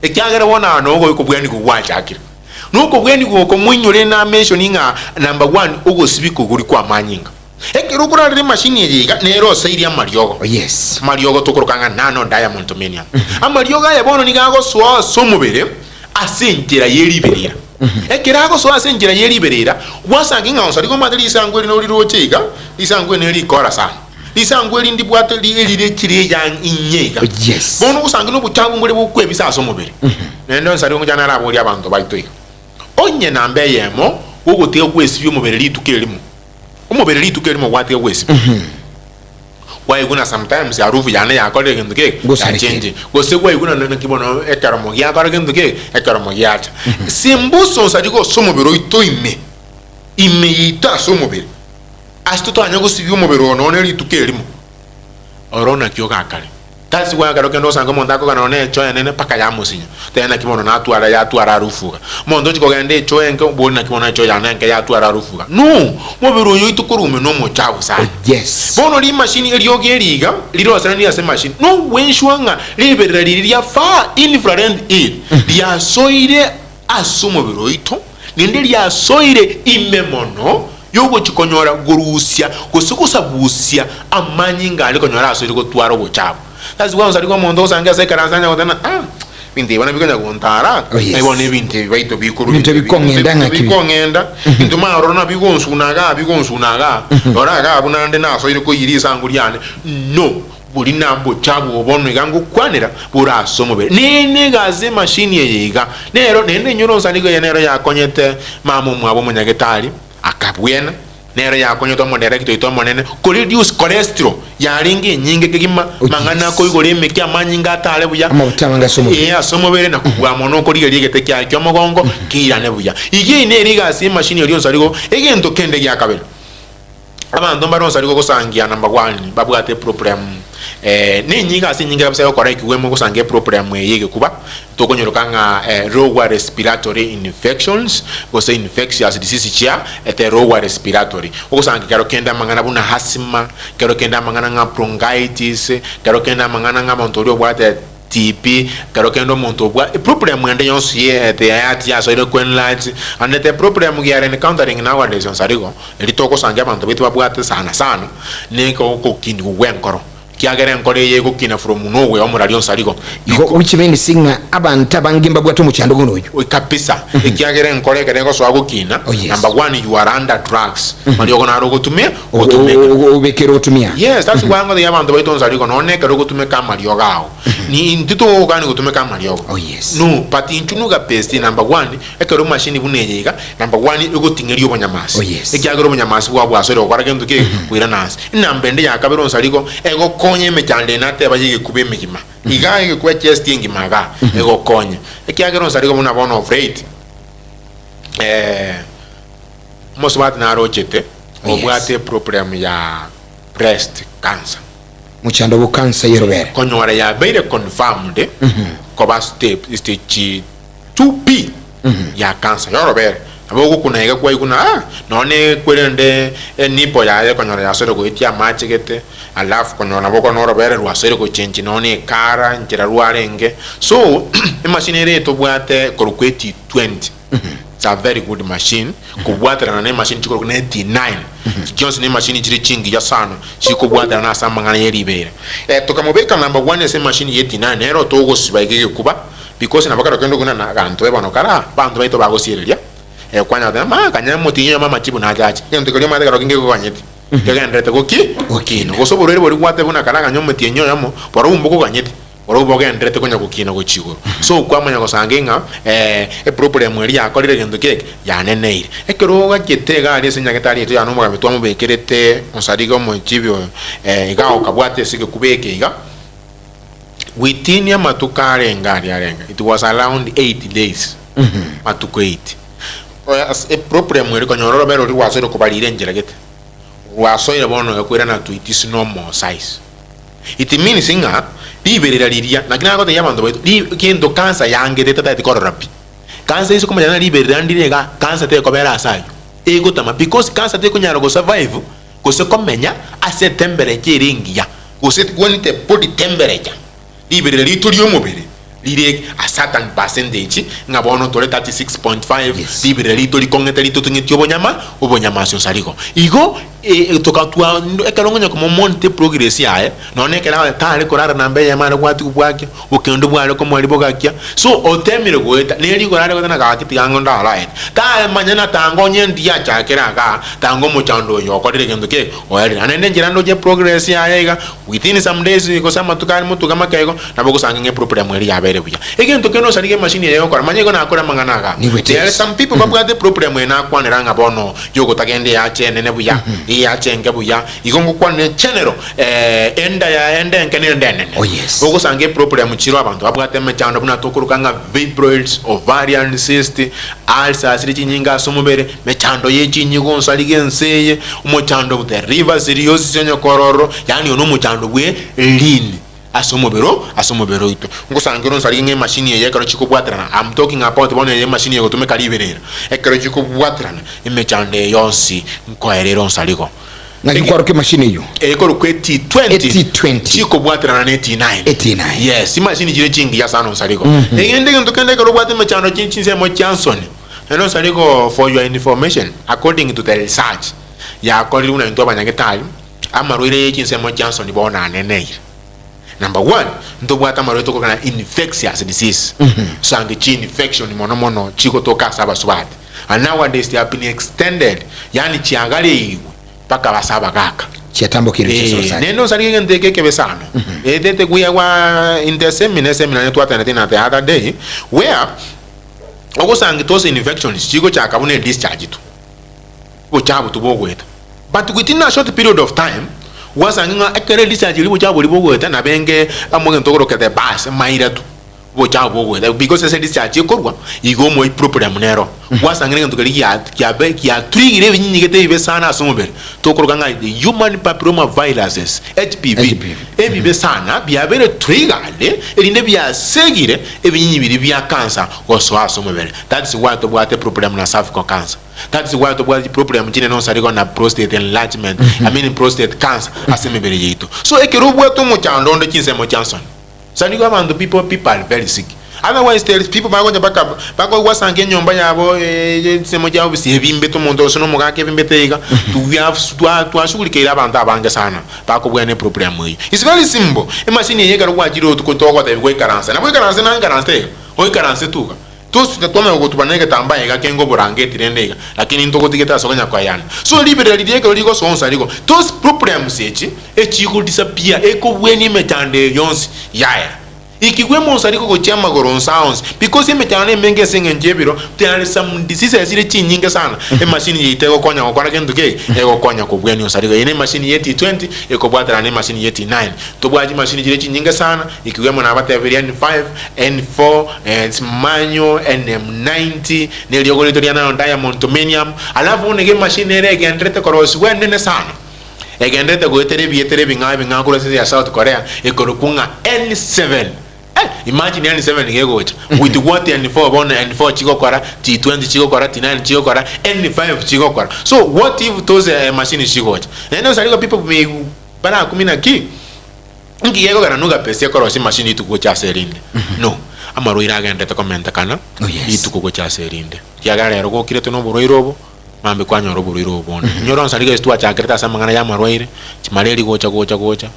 Speaker 4: Ekiagera bono aa noo okobwanigwa gwachakire. Nokobwanigwa oko moinyore nameshoni ng'a number one ogosibia kogori kwa amanyinga. Ekero okorarera emashini eye iga nere oseirie amariogo.
Speaker 3: Oh yes.
Speaker 4: Amariogo tokoroka ng'a nano diamond mania. Amariogo aya bono nigo agosoa ase omobere ase enchera ye riberera. Ekero agosoa ase enchera ye riberera, gwasangi ng'a onsi rigo omanyete risangu eri noriroche iga, risangu eri nerikora sana. Risangu eri ndibwate erire chire eyang inye iga.
Speaker 3: Oh yes.
Speaker 4: Bono ogosangi nobochafu mbore bokwebisa ase omobere. Naende onsi rigo ngocha naraborie abanto baito iga. Onye namba eyemo gogotiga gwesibia omobere rituko erimo, omobere rituko erimo gwatiga gwesibia, kwaigwa na sometimes harufu yane yakorire gento kege,
Speaker 3: Gosareke.
Speaker 4: yachenjire. Gose kwaigwa na naki bono ekeromo giakora gento kege, ekeromo giacha. Simbusa onsi aria gose omobere oito ime, ime yaito ase omobere, ase totanya gosibia omobere oo nonye rituko erimo, oro naki ogakare. Tari goika ekero kende osange omonto akogenda nonya ne echoo enene mpaka yamosinya. Tebe naki bono natwara yatwara harufu iga. Omonto ochia kogenda echoo enke obori naki bono echoo yane enke yatwara harufu iga. No! Omobere oyo oito korwa ime nomochafu sana.
Speaker 3: Yes.
Speaker 4: Bono rimashini eriogi eri iga riroseranie ase emashini nogwenshwa ng'a riberera riria ria far infrared eri riasoire ase omobere oito, naende riasoire ime mono y'ogochia konyora gorusia gose gosabusia amanyinga aria konyora asoire gotwara obochafu. That's why onsari omonto ogosangia ase ekaranso anya goteba ng'a ah, ebinto ebi bono bikonya gontara,
Speaker 3: Oh, yes.
Speaker 4: naye bono ebinto ebi baito bikorwa
Speaker 3: Ebinto bikong'enda ng'aki bi.
Speaker 4: bikong'enda, ebinto maroro nabio bigonsuna igaa bigonsuna igaa, rora igaa buna nde nasoire koiyia risangu riane, no. Boria namboche abwo bono iga ngokwanera bore ase omobere. Nene egasi emashini eye iga nero, naende inyore onsani iga eye nero yakonyete mama omwabo omonyagetari, akabwena. Nero yakonyete omoderekita oito omonene ko reduce cholesterol yarenge enyinge kegima,
Speaker 3: Oh,
Speaker 4: mang'ana
Speaker 3: yes.
Speaker 4: akoigora emeki amanyinga atare buya
Speaker 3: Amabuta amange ase omobere.
Speaker 4: Ee, ase omobere na kobua mono okorigereria egete kiaye ki'omogongo keirane buya. Iga eye nere egasi y'emashini eria onsarigo egento kende gia kabere. Abanto mbare onsarigo gosangia number one babwate eproblem eh, nenyiga ase enyinge kabisa yogokora ekigwemo gosangia eproblem eye egekuba tokonyeroka ng'a eh, lower respiratory infections gose infectious disease chia the lower respiratory ogosangia kero kende amang'ana buna asthma, kero kende amang'ana ng'a bronchitis, kero kende amang'ana ng'a omonto oria obwate TB, kero kende omonto obwa eproblem ende yonsi ye the heart yasoire ko enlarge and the problem we are encountering nowadays onsarigo eri togosangia abanto baito babwate sana sana ne ogokinigwa gwa enkoro kiagera enkoro eye egokina from nowhere omorari onsarigo
Speaker 3: Igo which means ng'a abanto abange mbabwate omochando buna oyio.
Speaker 4: Oi kabisa ekiagera enkoro ekero egosoa gokina
Speaker 3: Oh, yes.
Speaker 4: number one you are under drugs mariogo naro ogotumia ogotumeka
Speaker 3: Obekere otumia.
Speaker 4: Yes, that's why ngotebia abanto baito onsarigo nonye ekero ogotumeka amariogo ao Ni intwe togokani gotumeka amariogo.
Speaker 3: Oh, yes.
Speaker 4: No, but intwe nuga best number one, ekero emachine buna eye iga, number one egoting'eria obonyamasi.
Speaker 3: Oh, yes.
Speaker 4: Ekiagera obonyamasi bwao bwasoire gokora gento ki? Koirana ase. Enamba ende ya kabere onsi arigo, egokonya emechando eye nateba ya egekuba emegima. Igaa egekuba chest engima igaa, egokonya. Ekiagera onsi arigo buna bono of late, eh, omosubati narochete,
Speaker 3: Oh, yes.
Speaker 4: obwate eproblem ya breast cancer.
Speaker 3: Mochando bwo cancer y'orobere.
Speaker 4: Konyora yabeire confirmed koba step stage 2B ya cancer y'orobere. Nabo ogokuna iga kwaiguna ah nonye kwerende enipple yaye konyora yasoire goetia amache gete alafu konyora nabo okonyora orobere rwasoire gochengi nonye ekara enchera rwarenge. So emachine ere etobwate korokwa T20 It's a very good machine kobwaterana na emachine chikorokwa na T9 chionsi ne emachine chire chingiya sana chikobwaterana ase amang'ana ye ribeera. Eh, tokamobeka number one ase emachine ye T9 nere otogosiba iga egekuba because nabo kero kende okuna na ganto ebono kare aa abanto baito bagosiereria eh, kwanya goteba ma kanya motinyi oyomo amachibu nache ache egento keria omanyete kero kende kegokanyeti kegendererete goki gokina gose oborwaire boria gwateba buna kare aganye omotienyi oyomo borobwo mbokoganyeti. Barobwo bogendererete konya gokina gochia igoro. So kwamanya gosanga ng'a eproblem eria yakorire gento keke yaneneire. Ekero ogachete iga aria ase nyagetari yaito yaani omogambi twamobekerete onsariga omochibi oyo iga okabwata ase egekuba eke iga, within amatuko arenge aria arenge, it was around 8 days, amatuko 8, ase eproblem eria konyora orobere roria rwasoire kobarira enchera gete, rwasoire bono egokoirana to its normal size. It means ng'a riberera riria, naki nagotebia abanto baito, ri gento cancer yangete etatageti korora pi. Cancer ase komanya ng'a riberera ndire igaa, cancer tekobera ase ayio, egotama because cancer tekonyara go survive gose komenya ase etemperature ere engiya, gose when the body temperature, riberera rito riomobere rire a certain percentage ng'a bono tore 36.5
Speaker 3: Yes.
Speaker 4: riberera rito rikong'ete ritotong'etie obonyama obonyamasi osarigo igo eh, tokatwa ekero ngonya komomonita eprogress yaye nonya ekero aye tare korara namba eyemo are gwatigwa bwakia bokendo bware komoeria bogakia so otemire goeta nere rigoro are goeta na gaki tiga ang'e ndaraete taremanya na tanga onye ndiachakire igaa tanga omochando oyo okorire gento kege oerire naende enchera ndoche eprogress yaye iga Within some days gose amatuko are motuko amake igo, nabo ogosanga ng'a eproblem eria yabeire buya. Egento kende osarigie emachine eye egokora, manya igo nakore amang'ana aga.
Speaker 3: Nigo it
Speaker 4: There are
Speaker 3: is.
Speaker 4: some people babwate eproblem eye nakwanera ng'a bono yogotagenda eache enene buya, eache enke buya, igo ngokwanera general eh, enda ya enda enke na enda enene.
Speaker 3: Oh, yes.
Speaker 4: Ogosanga eproblem chiro abanto babwate emechando buna tokoroka ng'a fibroids, ovarian cyst, ulcers chire chinyinge ase omobere, Mechando ye chinyigo nsarigie ense eye, omochando of the rivers riosi onye kororo, yaani oyo nomochando bwe rini ase omobere o ase omobere oito. Ngosangerwa nsarigie ng'a emachine eye ekero chikobwaterana, I'm talking about bono eye emachine egotumeka riberera, ekero chikobwaterana emechando eye yonsi nkoera ere onsarigo.
Speaker 3: Naki kwaroka emachine eyio?
Speaker 4: Ekorokwa eT20
Speaker 3: ET20.
Speaker 4: chikobwaterana na eT9.
Speaker 3: ET9.
Speaker 4: Yes, chimachine chire chingiya sana onsarigo. Egende egento kende ekero obwate emechando chi chinsemo chiansoni, Naende osarigo for your information, according to the research yakorirwe buna intwe abanyagetari, amarwaire ye chinsemo chia nsoni bono aneneire. Number one, ntobwate amarwaire tokogana infectious disease. Osange chi infection mono mono chigotoka ase abasubati. And nowadays they have been extended, yaani chiagareirwe mpaka ase abagaka.
Speaker 3: Chiatambokirwe
Speaker 4: Eh,
Speaker 3: chiasosa.
Speaker 4: naende osarigie egento eke ekebe sana. Etete we were in the seminar, eseminar twatendete na the other day, where Ogosangitwa ase infections chigochaka buna edischarge tu, obochabu tu bogoeta. But within a short period of time, gwasangi ng'a ekero edischarge eria obochafu boria bogoeta nabo enge amo egento okorokete the bus mairatu obochafu bogoeta because ase edischarge ekorwa igo omoi problem nero. Gwasangire egento keria gia kiabe giatrigire ebinyinyi gete ebibe sana ase omobere tokoroka ng'a the human papilloma viruses, HPV,
Speaker 3: HPV.
Speaker 4: ebibe sana biabeire triggered erinde biasegire ebinyinyi biria bia cancer gosoa ase omobere. That's why tobwate problem na cervical cancer. That's why tobwate chiproblem chinene osarigo na prostate enlargement, I mean prostate cancer ase emebere yaito. So ekero obwate omochando onde chinsemo chia nsoni, sarigo abanto people people are very sick. Otherwise there is people bagocha baka bakogwasanka enyomba yabo chinsemo chia obisi ebimbete omonto gose na omogaka ebimbete iga, we have twa twashughulikeire abanto abange sana bakobwena eproblem eyio. It's very simple, emachine eye ekero gwachire otuko togotebiwa goikaransa, nabo oikaranse naye ikaranse iga, oikaranse tu iga. Tosuka twamanya gogotuba negetambaa iga kenge oborangeti rende iga, lakini ntogotigete ase okonya koyana. So riberera riria ekero rigosonsa rigo those problems echi echigo disappear ekobwenia emechando eye yonsi yaera. Ikigwe emonsariko gochia amagoro onsi aonsi because emechando emenge ase eng'encho y'ebiro there are some diseases chire chinyinge sana emachine yaito egokonya gokora gento ki? Egokonya kobwenia onsariko. Eye ne emachine ye T20 ekobwaterana na emachine ye T9. Tobwate chimachine chire chinyinge sana ikigwemo nabatebirie N5, N4, Nsimanyo, NM90, na eriogo rito ria nano Diamond Tomenium. Alafu bono iga emachine ere egendererete korosigwa enene sana, egendererete goetera ebietera ebing'ao ebing'ao korwa ase ense ya South Korea, ekorokwa ng'a N7. Eh, imagine N7 iga egocha, with what N4 bono N4 chigokora, T20 chigokora, T9 chigokora, N5 chigokora. So what if those eh, machines chigocha? Naende osarigo people may barakumia naki? Inki gekogera nuga pesa ekorosia emachine rituko gocha ase erinde? No, amarwaire agenderete komentekana
Speaker 3: Oh, yes.
Speaker 4: rituko gocha ase erinde. Ekiagera rero gokiretwe na oborwaire obo, mambia kwanyora oborwaire obo bonde. Inyora onsi rigecho twachakerete ase amang'ana ya amarwaire, chimaleli gocha gocha gocha,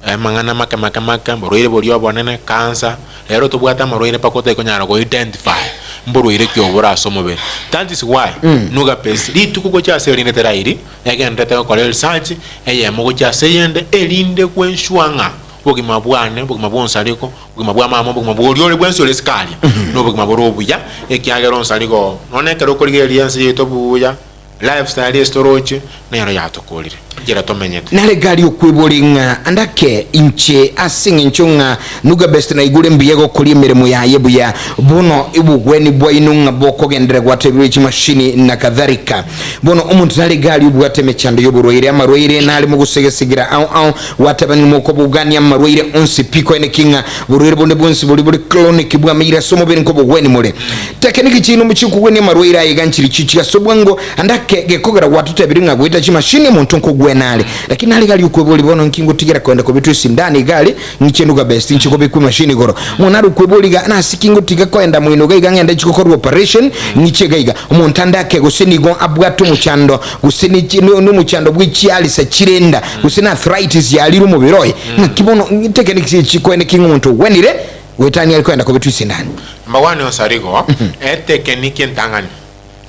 Speaker 4: amang'ana make make make, oborwaire boria obonene, cancer, rero tobwate amarwaire mpaka otari konyara go identify mborwaire ki obo bore ase omobere. That is why nuga pesa rituko gocha ase erinde terairi. Negenderete gokora erisachi eyemo gochia ase eyende, erinde gwensua ng'a obogima bwane, obogima bw'onsariko, obogima bwa mama, obogima bw'oria ore bwensi ore isiko aria, nobogima bore obuya, ekiagera onsariko nonya ekero okorigereria ense yaito buya, lifestyle ase toroche, nero yatokorire, enchera tomenyete.
Speaker 3: Nare gari okweboria ng'a andake inche ase engencho ng'a Nuga Best naigure mbuya egokoria emeremo yaye buya bono obogweni bwaino ng'a bokogenderera gwatebirwe chimashini na kadhalika. Bono omonto nare gari obwate emechando y'oborwaire amarwaire nare mogosegesegira ao ao gwatebanire mokobugania amarwaire onsi pi koeneki ng'a borwaire bonde bwonsi boria bore chronic bwameire ase omobere nkobogweni more. Tekeniki chiaino mochikogwenia amarwaire aye iga nchiri chichia ase obwango ande ake gekogera gwatotebire ng'a goeta chimashini omonto nkogwena are. Lakini nare gari okweboria bono nki ngotigera koenda kobetwa esindano iga are Ng'iche nduga best inche kobekwa emachine igoro. Omonto nare okweboria iga, nase ki ngotiga koenda moino iga iga ng'ende nchi gokorwa operation, ng'iche iga iga. Omonto ande ake gose nigo abwate omochando gose ne chi no nomochando bwe chialisa chirenda gose na arthritis yarire omobere oye. Ng'aki bono techniques echi chikoene ki ng'a omonto ogwenire goetania are koenda kobetwa esindano?
Speaker 4: Mbagwane osarigo, etekeniki entang'ani.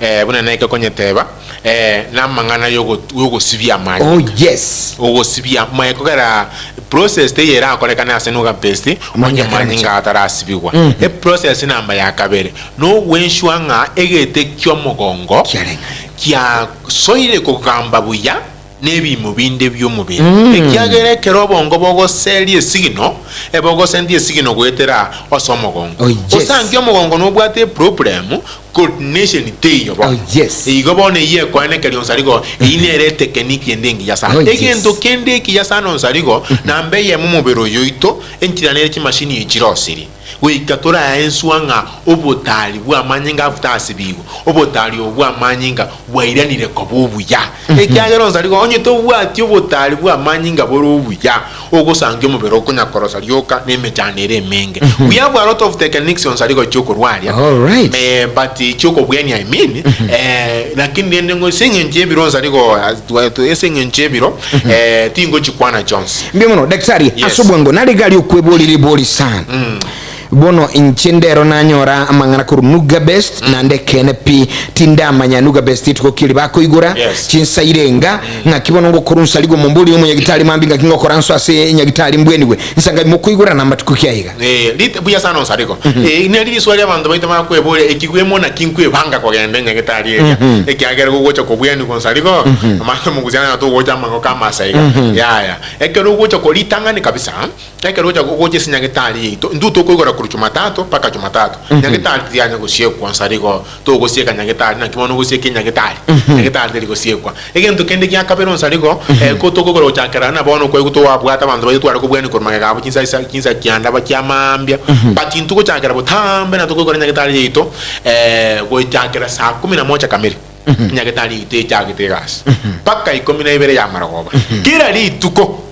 Speaker 4: Eh, buna naika konyeteba, eh, namang'ana yogo- yogosibia amanyinga.
Speaker 3: Oh yes.
Speaker 4: Ogosibia maye kogera process teiyo erakorekane ase nuga paste onye
Speaker 3: Amanyinga akare
Speaker 4: manyinga atarasibigwa. Eprocess namba ya kabere nogwenshwa ng'a egete ki'omogongo
Speaker 3: Kiareng'anire.
Speaker 4: kiasoire kogamba buya nebiimo binde bi'omobere, ekiagera ekero obongo bogoseria esigino, ebogosendia esigino goetera ase omogongo.
Speaker 3: Oh, yes.
Speaker 4: Osange omogongo nobwate eproblem, coordination teiyo bono.
Speaker 3: Oh, yes.
Speaker 4: Igo bono eyio ekoenekeria onsarigo, eyio nere etekeniki ende engiya sana.
Speaker 3: Oh, yes.
Speaker 4: Egento kende ekiya sana onsarigo, namba eyemo omobere oyo oito, enchera nere chimashini echi chirosirie. Goika toraenswa ng'a obotari bw'amanyinga abutasibigwe, obotari obo bw'amanyinga bwairanire koba obuya. Ekiagera onsi ariko, onye tobwati obotari bw'amanyinga bore obuya, ogosangia omobere okonyakorosa rioka na emechando ere emenge. We have a lot of techniques onsi ariko chi'okorwaria,
Speaker 3: Alright.
Speaker 4: eh, but chi'okobwenia I mean, eh, lakini rende ng'o ase eng'encho y'ebiro onsi ariko ase eng'encho y'ebiro, eh, tingochikwana chionsi.
Speaker 3: Mbuya mono daktari
Speaker 4: Yes.
Speaker 3: ase obwango nare gari okwebori ribori sana. Bono inche ndero nanyora amang'ana korwa Nuga Best, naende ekeene pi, tindamanya Nuga Best rituko ki ribakoigora,
Speaker 4: Yes.
Speaker 3: chinsa irenga, ng'aki bono ngokora onsarigo omombori omonyagitari mambia ng'aki ngokora nso ase enyagitari mbwenigwe, insa ngai mokoigora na amatuko ki aiga?
Speaker 4: Eh, rit buya sana onsariko. Eh, neri riswali abanto baito bakweboria, ekigwemo naki nkwebanga kogenda enyagitari eria, ekiagera gogocha kobwenigwa onsariko, omanye omogusia naro togocha amang'oko amasa iga. Yaya, ekero ogocha ko ritang'ani kabisa, Ekero ogocha gocha ase nyagetari yaito, intwe tokoigora korwa Jumatatu mpaka Jumatatu. Nyagetari tiyanya gosiekwa nsa rigo togosieka nyagetari, naki bono ogosieka enyagetari? Nyagetari teri gosiekwa. Egento kende gia kabere onsa rigo, ko tokoigora gochakera na bono kwaigwa towabwate abanto baito tware kobwania korwa magega abwo chinsa isa chinsa kianda ba chia mambia, but intwe gochakera botambe na tokoigora nyagetari yaito gochakera saa kumi na moja kamili, nyagetari yaito echagete egasi mpaka ikomi na ibere ya marogoba, kera rituko.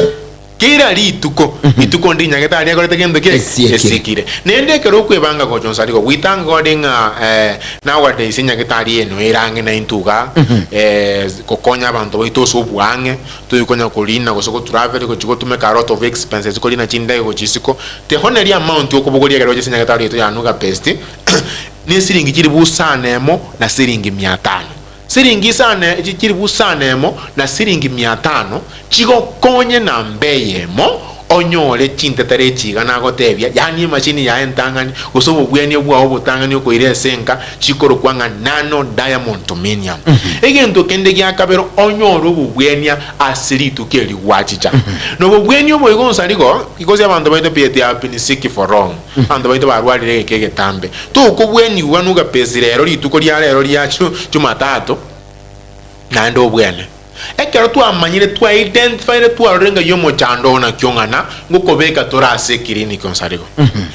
Speaker 4: Kera rituko, rituko ndinyagete aria akorete gento ki?
Speaker 3: Esiekire.
Speaker 4: Esiekire. Naende ekero okwebanga gocha onsarigwa, gwitanga ore ng'a eh, nagwate ase nyagetari eno ere ang'e naintwe iga, eh, gokonya abanto baito ase oboang'e, toikonya korina gose gotravel gochia gotumeka a lot of expenses korina chindege gochia isiko, tehoneri amount okobogoria ekero oche ase nyagetari yaito ya Nuga Best, ne esiringi chilifu isano emo na siringi mia tano. Siringi isano echi chilifu isano emo na siringi mia tano chigokonye namba eyemo onyore chintetera echi iga nagotebia, yaani emachini yaye entang'ani, gose obobwania bwao obotang'ani okoira ase enka, chikorokwa ng'a nano diamond dominium. Egento kende gia kabere onyore obobwania ase rituko eri gwachicha. Na obobwania obo igo onsarigo, because abanto baito pi they have been sick for long, abanto baito barwarire egeka egetambe. Tokobwenigwa nugapesi rero rituko ria rero ria Jumatatu, naende obwene. Ekero twamanyire twa identifyire twarorire ng'a omochando oo naki ong'ana ngokobeka tore ase ekiriniki onsarigo.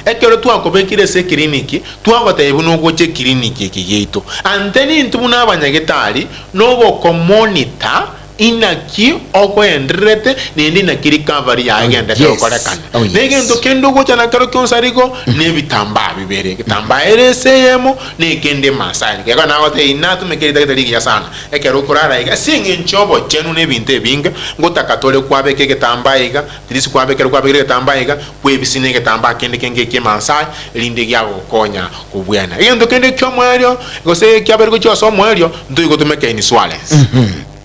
Speaker 4: Ekero twakobekire ase ekiriniki, twagotebia buna ogocha ekiriniki eke giaito. Ante nintwe buna abanyagetari nogokomonitor Inaki okoendererete, naende inaki recovery yaye egenderete
Speaker 3: Yes.
Speaker 4: gokorekana.
Speaker 3: Oh, yes.
Speaker 4: Na egento kende ogocha nakero kionsi ariko, nebitambaa bibere, egetambaa ere ase eyemo, na ekende emasai. Ekero nagotebia inatumeke ritagete rigiya sana, ekero okorara iga, ase eng'encho y'obochenu na ebinto ebinge, ngotaka tore kwabeka egetambaa iga, at least kwabeka ekero kwabekire egetambaa iga, kwebisia na egetambaa kende kenge ekia emasai, erinde giagokonya kobwena. Egento kende ki'omoerio, gose ekiabere gochia ase omoerio, ntoigotumeka insurance.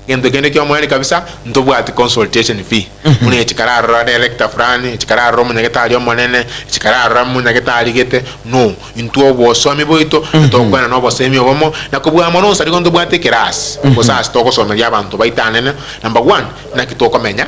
Speaker 4: Egento kende ki'omoerio kabisa, ntobwati consultation fee, buna echi kararora director fulani, echi kararora omonyagetari omonene, echi kararora omonyagetari gete, no. Intwe obosomi boito, ntokoena na obosemi obomo, na kobua mono onsi nigo ntobwate ekerasi, gose ase togosomeria abanto baito anene, number one, naki tokomenya,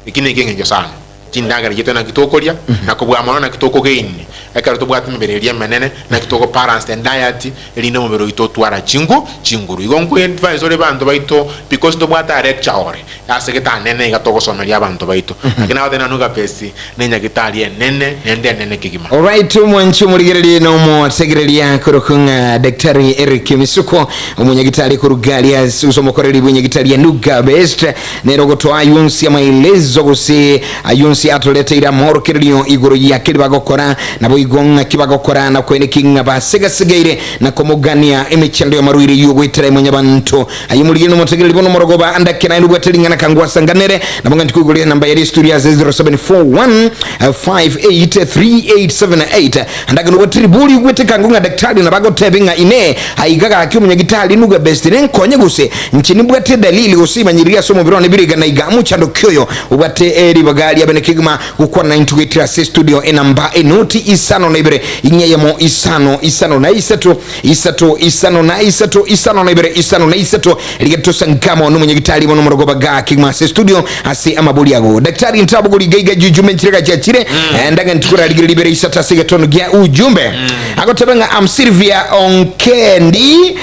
Speaker 4: eki neki eng'encho sana. Chindagera chiaito naki tokoria, na kobua mono naki tokogain ekero tobwate emebere eria emenene, naki toko balance the diet erinde omobere oito otwara chingu chinguru. Igo nkwe advise ore banto baito because ntobwate a lecture ore ase getanene iga togosomeria abanto baito. Lakini nagotebia nanuga besi ne nyagitari enene naende enene kegima.
Speaker 3: Alright, omwanchi omorigereria na omotegereria korokwa ng'a Daktari Eric Misuko omonyagitari koruga aria ase gose omokoreri bw'enyagitari ya Nuga Best Nere ogotoa ay'onsi amaelezo gose ay'onsi atoreteire amorokererio igoro ya keria bagokora, naboigo ng'aki bagokora, na koeneki ng'a basegasegeire na komogania emechando y'amarwaire y'ogoetera mwanyabanto. Aye omorigeri na omotegereri bono omorogoba andake naende obwate ring'ana kangwasanganere nabo ng'a ntikoigoria enamba yaria estudio ase 0741 583878 andake nobwate ribori ogwete kango ng'a daktari nabagotebe ng'a inee aiga gaki omonyagitari nuga best nenkonye gose Inche nimbwate edalili gose imanyiririe ase omobere one bire iga na iga, omochandoki oyo obwate ribaga ria bene kegima gokwana naintwe goetera ase estudio enamba enoti isano na ibere ing'e eyemo isano isano na isato isato isano na isato isano na ibere isano na isato rigeto tosankamo nomonyagitari bono omorogoba ga kegima ase estudio ase amabori ago daktari ntabogori iga iga jujume nchire gachiachire mm. ndaga ntikorarigereria ibere isato ase egetono gia ujumbe mm. agoteba ng'a am Sylvia Onkendi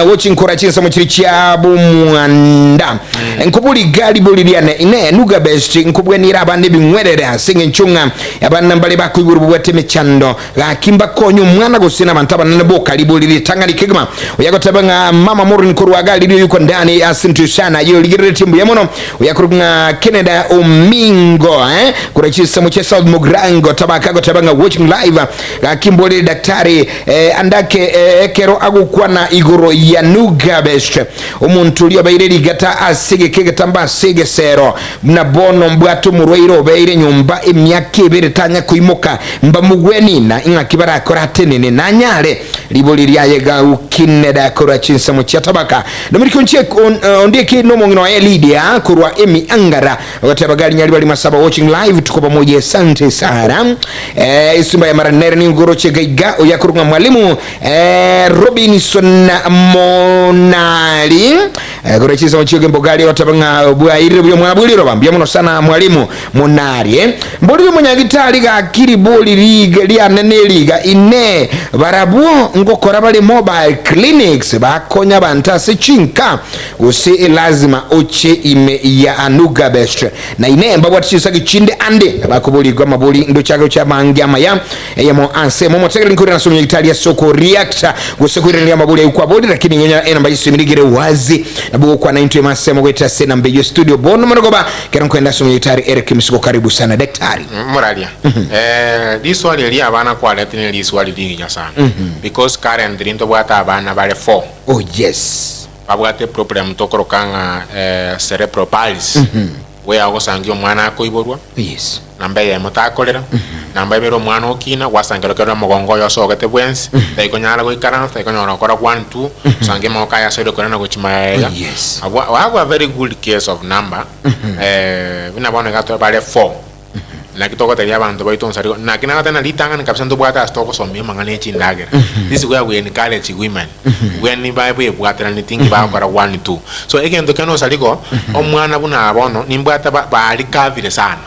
Speaker 3: Gochinkora chinsemo chiria chia bomwanda, nkoboriga ribori riane, Inee, nuga best nkobwanire abana ebing'werere ase engencho ng'a abana mbare bakoiborwa babwate emechando? Gaki mbakonye omwana gose nabanto abanene boka? Ribori ritang'ani kegima oyagoteba ng'a mama Maureen korwa Galili oyokwa ndani ase Ntushana aye origereretie mbuya mono oyakorokwa ng'a Kennedy Omingo korwa chinsemo chia South Mugirango Tabaka agoteba ng'a watching live Gaki mborere daktari andake ekero agokwana igoro ya Nugabest, omonto oria obeire rigata ase egeka egetambe ase egesero, buna bono mbwate omorwaire obeire nyomba emiaka ebere tanya koimoka, mbamogwenie. Penina ing'aki barakore atenene nanyare ribori riaye gaukinera korwa chinsemo chia tabaka. Dominiki Ondieki nomong'ina oye Lydia korwa Emiangara ogoteba gari Nyaribari Masaba watching live tuko pamoja asante sana. Eh, Isimba ya mara nere ni ngoroche gaiga oyakorwa mwalimu eh, Robinson Monali eh, korwa chinsemo chioge mbogari ogoteba ng'a bwairire buya mwabwirire mbuya muno sana mwalimu Monali eh. Mborire omonyagitari gaki ribori riga riane neriga inee barabwo ngokora bare mobile clinics bakonya abanto ase chinka gose elazima oche ime ya Anugabest na inee mbabwate chinsaki chinde ande bakoborigwa amabori ndochake gocha amange amaya eyemo ase emo omotegereri nkoirana ase omonyagitari ase oko reacta gose koiraneria amabori ayio kwaborire lakini ng'onya enamba y'esimi rigere wazi nabo gokwana intwe ime ase emo goetera ase enamba eyio studio bono monogoba Ekero nkoenda ase omonyagitari Eric Misigo karibu sana daktari.
Speaker 4: Moraria, eh, riswali eri abana kwareti ne riswali rigiya sana because currently ntobwate abana bare four
Speaker 3: Oh yes.
Speaker 4: babwate problem tokoroka ng'a eh, cerebral palsy where ogosangia omwana akoiborwa
Speaker 3: Yes.
Speaker 4: namba eyemo takorera namba ibere omwana okina gwasangerwa kero omogongo oye osogete bwensi taikonyara goikaransa taikonyara gokora one two osange amagoko aye asoire korana gochia magega
Speaker 3: Oh, yes.
Speaker 4: Abwa I have a very good case of number eh, buna bono iga bare four naki togotebia abanto baito nsari naki nagoteba na ritang'ani kabisa ntobwate ase togosomia amang'ana ya chindagera this is where we encourage women when babebwateraneti nki bagokora one two so egento kende osarigo omwana buna bono nimbwate ba barecovire sana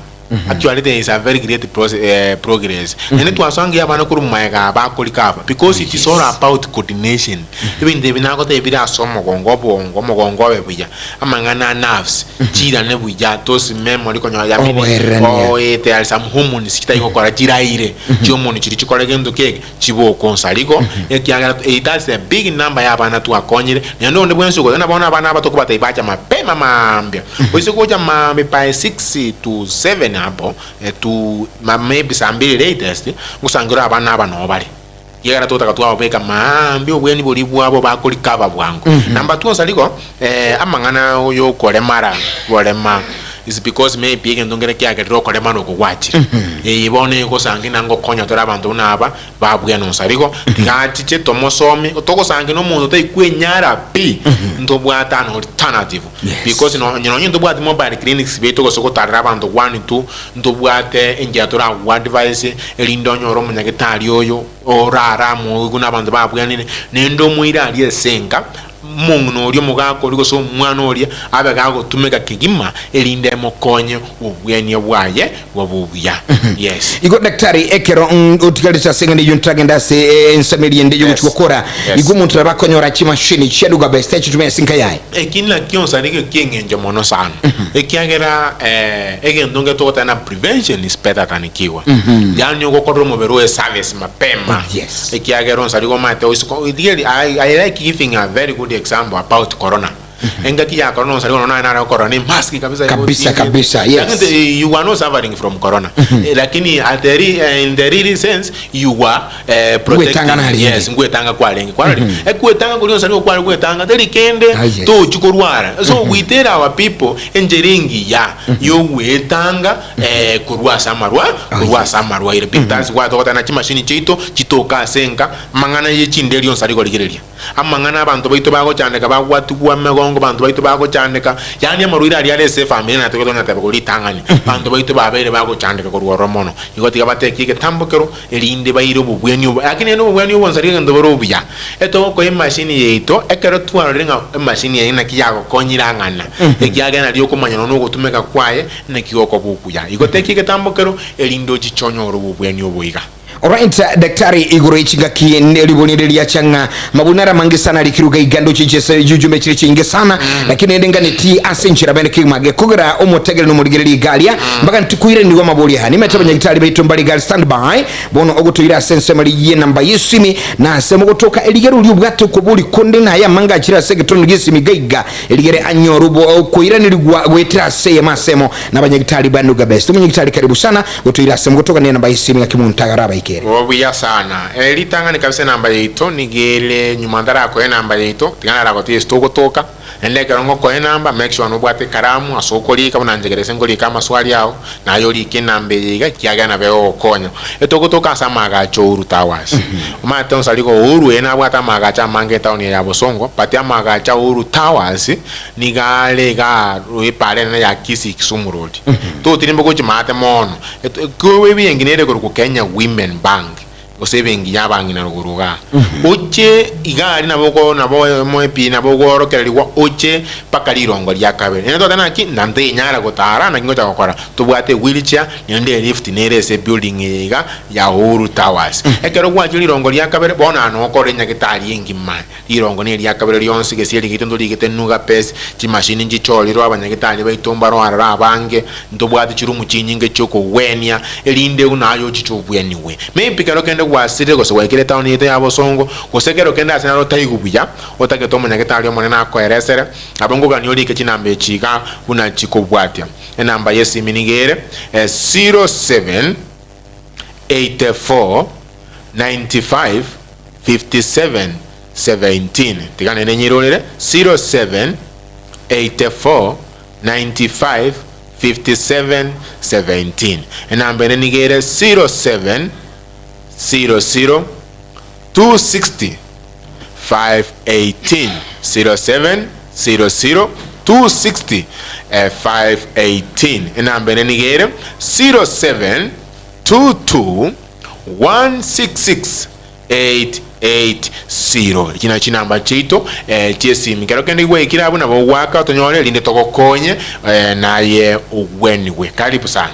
Speaker 4: actually there is a very great proce eh, progress naende twasongia abana korwa maega aba bakorecover because it is all about coordination ebinto ebi nagotebia bire ase omogongo obongo omogongo obe buya amang'ana a nerves chirane buya those memory konyora yamini
Speaker 3: Oboererania.
Speaker 4: oh, eh, there are some hormones chitari gokora chiraire chihormone chiria chikore gento kege chibokonsa riko ekiagera eh, that's a big number ya abana twakonyire naende onde bwensi ogocha bono abana aba tokobatebia bacha mapema maambia oise gocha maambia by 6 to 7 hapo eh, to ma maybe saa mbili latest ngosangera abana aba noo bare ekiagera totaka twababeka maambia obweni boria bwabo bakorecover bwango. Number two onsa riko eh, amang'ana yokoremara borema is because maybe egento nkere kiagerire okoremara oko gwachire. Eye bono egosangi na ngokonya tore abanto buna aba babwene onsa riko tiga achiche tomosomie togosangi na omonto taikwenyara pi ntobwate an alternative
Speaker 3: Yes.
Speaker 4: because nonye nonye ntobwate mobile clinics baito gose gotarera abanto one two ntobwate enchera torago advise erinde onyore omonyagitari oyo orara amoigwe na abanto babwenire naende omoire aria ase enka omong'ina oria omogaka oria gose omwana oria abe gagotumeka kegima erinde emokonye obwenia bwaye bobe obuya yes.
Speaker 3: Igo daktari ekero otigarete ase eng'ana eyio ntagende ase eh, ensemo eria ende yogochia
Speaker 4: Yes.
Speaker 3: gokora
Speaker 4: Yes.
Speaker 3: igo omonto nabo akonyora chimashini chia Lugha Best achitumia ase enka yaye.
Speaker 4: Eki nakio nsa nigo eki'eng'encho mono sana ekiagera eh, egento nge togoteba na prevention is better than cure yaani ogokorera omobere oye service mapema
Speaker 3: Oh, yes.
Speaker 4: ekiagera onsa rigo omanyete oisiko really I, I like giving a very good example about corona engaki ya corona onsa rigo nonye nare gokorora ne mask kabisa
Speaker 3: Kabisa, kabisa, yes.
Speaker 4: Lakini the- you are not suffering from corona Eh, lakini at the re, eh, in the real sense you were eh, protecting
Speaker 3: Ngwetanga narenge.
Speaker 4: yes ngwetanga kwarenge kwarori ekwetanga kori onsa rigo kware gwetanga teri kende
Speaker 3: Ah, yes.
Speaker 4: tochi korwara so we tell our people enchera engiya yogwetanga eh, korwa ase amarwa korwa ase amarwaire because gwatogotana chimashini chiaito chitoka ase enka amang'ana ye chinderi onsi arigorigereria amang'ana abanto baito bagochandeka bagwatigwa emegongo banto baito bagochandeka yaani amarwaire aria are ase efamiri natwe tonyateba korwa ritang'ani banto baito babeire bagochandeka korwa ororo mono igo tiga batekie egetambo kero erinde baire obobweni obo lakini naende obobweni obo onsi egento bore obuya etogokoa emashini yaito ekero twarorire ng'a emashini eye naki yagokonyire ang'ana ekiagera nario okomanya nonya ogotumeka kwaye naki gokoba okuya igo tekia egetambo kero erinde ochiche onyore obobweni obo iga.
Speaker 3: Alright, daktari igoro yechingaki ribori riacha ng'a mabuna ara mange sana rikiruga iga ndoche chese jujumbe chire chinge sana lakini ende nganeti ase enchera bene kigima gekogera omotegere nomorigereri igaria mpaka ntikuire nigo amabori aha nimete abanyagitari baito mbare igari stand by bono ogotoire ase ensemo rigiye namba y'esimi na ase mogotoka erigere oria obwate okobori konde naye amange achire ase egetono gi'esimi iga iga erigere anyore obo okoiranerigwa goetera ase eyemo asemo na abanyagitari ba Nuga Best. Omonyagitari karibu sana gotoire ase mogotoka ne namba y'esimi ng'aki monto agare abaikere.
Speaker 4: Obo buya sana. Eh, ritang'ani kabisa enamba yaito nigo ere nyuma ntarakoa enamba yaito, tiga naragotebi ase togotoka. Naende ekero ngokoa enamba, make sure nobwate ekaramu ase okorika buna inche gese nkorika amaswali ao, naye orike enamba eye iga ekiagera nabo egogokonya. Etogotoka ase amaagacho Uhuru Towers. Omanyete onsi aria igo Uhuru eye nabwate amaagacho amange etown eye ya Bosongo, but amaagacho a Uhuru Towers nigo are igaa epara enene ya Kisii Kisumu Road. Totirimba gochia maate mono, eto ebenki nere ekorokwa Kenya Women Bank. gose ebenki y'abang'ina rogoro igaa. Oche iga aria nabo oko nabo oyomo pi nabo ogoorokererigwa oche mpaka rirongo ria kabere. Naende twateba naki, na ntenyara gotara naki ngocha gokora, tobwate ewheelchair naende elift nere ase ebuilding eye iga ya Uhuru Towers. Ekero gwachire rirongo ria kabere, bono aa nokore enyagitari engima. Rirongo neria kabere rionsi, gesieri giaito ntorigete nuga pes, chimashini nchichorirwe, abanyagitari baito mbaro aroro abange, ntobwate chirumu chinyinge chi'okogwenia, erinde buna aye ochiche obwenigwe. Maybe kero kende gwasirire gose gwaikire etaoni yaito ya bosongo, gose kero kende ase naro otaigwe buya, otagete omonyagitari omonene akoeresere, nabo nkogania orike chinamba echi iga buna chikobwatia. Enamba y'esimi nigo ere, 07. 84 95 57 17 tiga naende nyirorere 07 84 95 57 17 enamba ende nigo ere 07 00 260 518 07 00 260 518 enamba ende nigo ere 07 22 166 880 Echi nachio chinamba chiaito chiesimi. Kero kende gwaikire abwo nabo ogwaka otonyore erinde togokonye naye ogwenigwe. Karibu sana.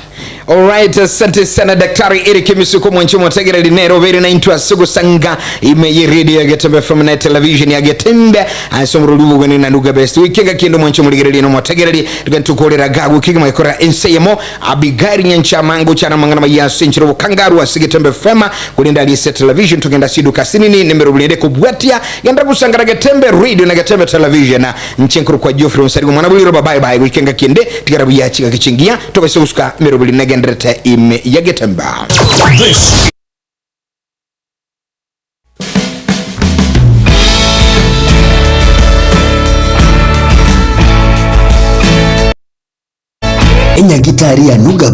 Speaker 3: Alright, asante sana Daktari Eric Misuko mwanchi motegereri nere obeire naintwe ase gosanga ime ye radio ya Getembe FM na television ya Getembe ase omorori bw'obogeni na Nuga Best wikenga kendo mwanchi morigereria no motegereri tukorera gagu kigima ekora ense yemo Abigail Nyanchama ngochana amang'ana maya ase enchera obokangaru ase Getembe FM korende aria ase television togenda ase eduka asinini nemero burende kobwatia genda gosangara Getembe Radio na Getembe Television Inche nkorokwa Geoffrey Onsarigo omwana bwe riroba bye bye goika engaki ende tigara buya chingaki chingiya tobaise gosuka emeroberi negendererete ime ya Getemba.
Speaker 5: This
Speaker 1: Enyagitari ya Nuga.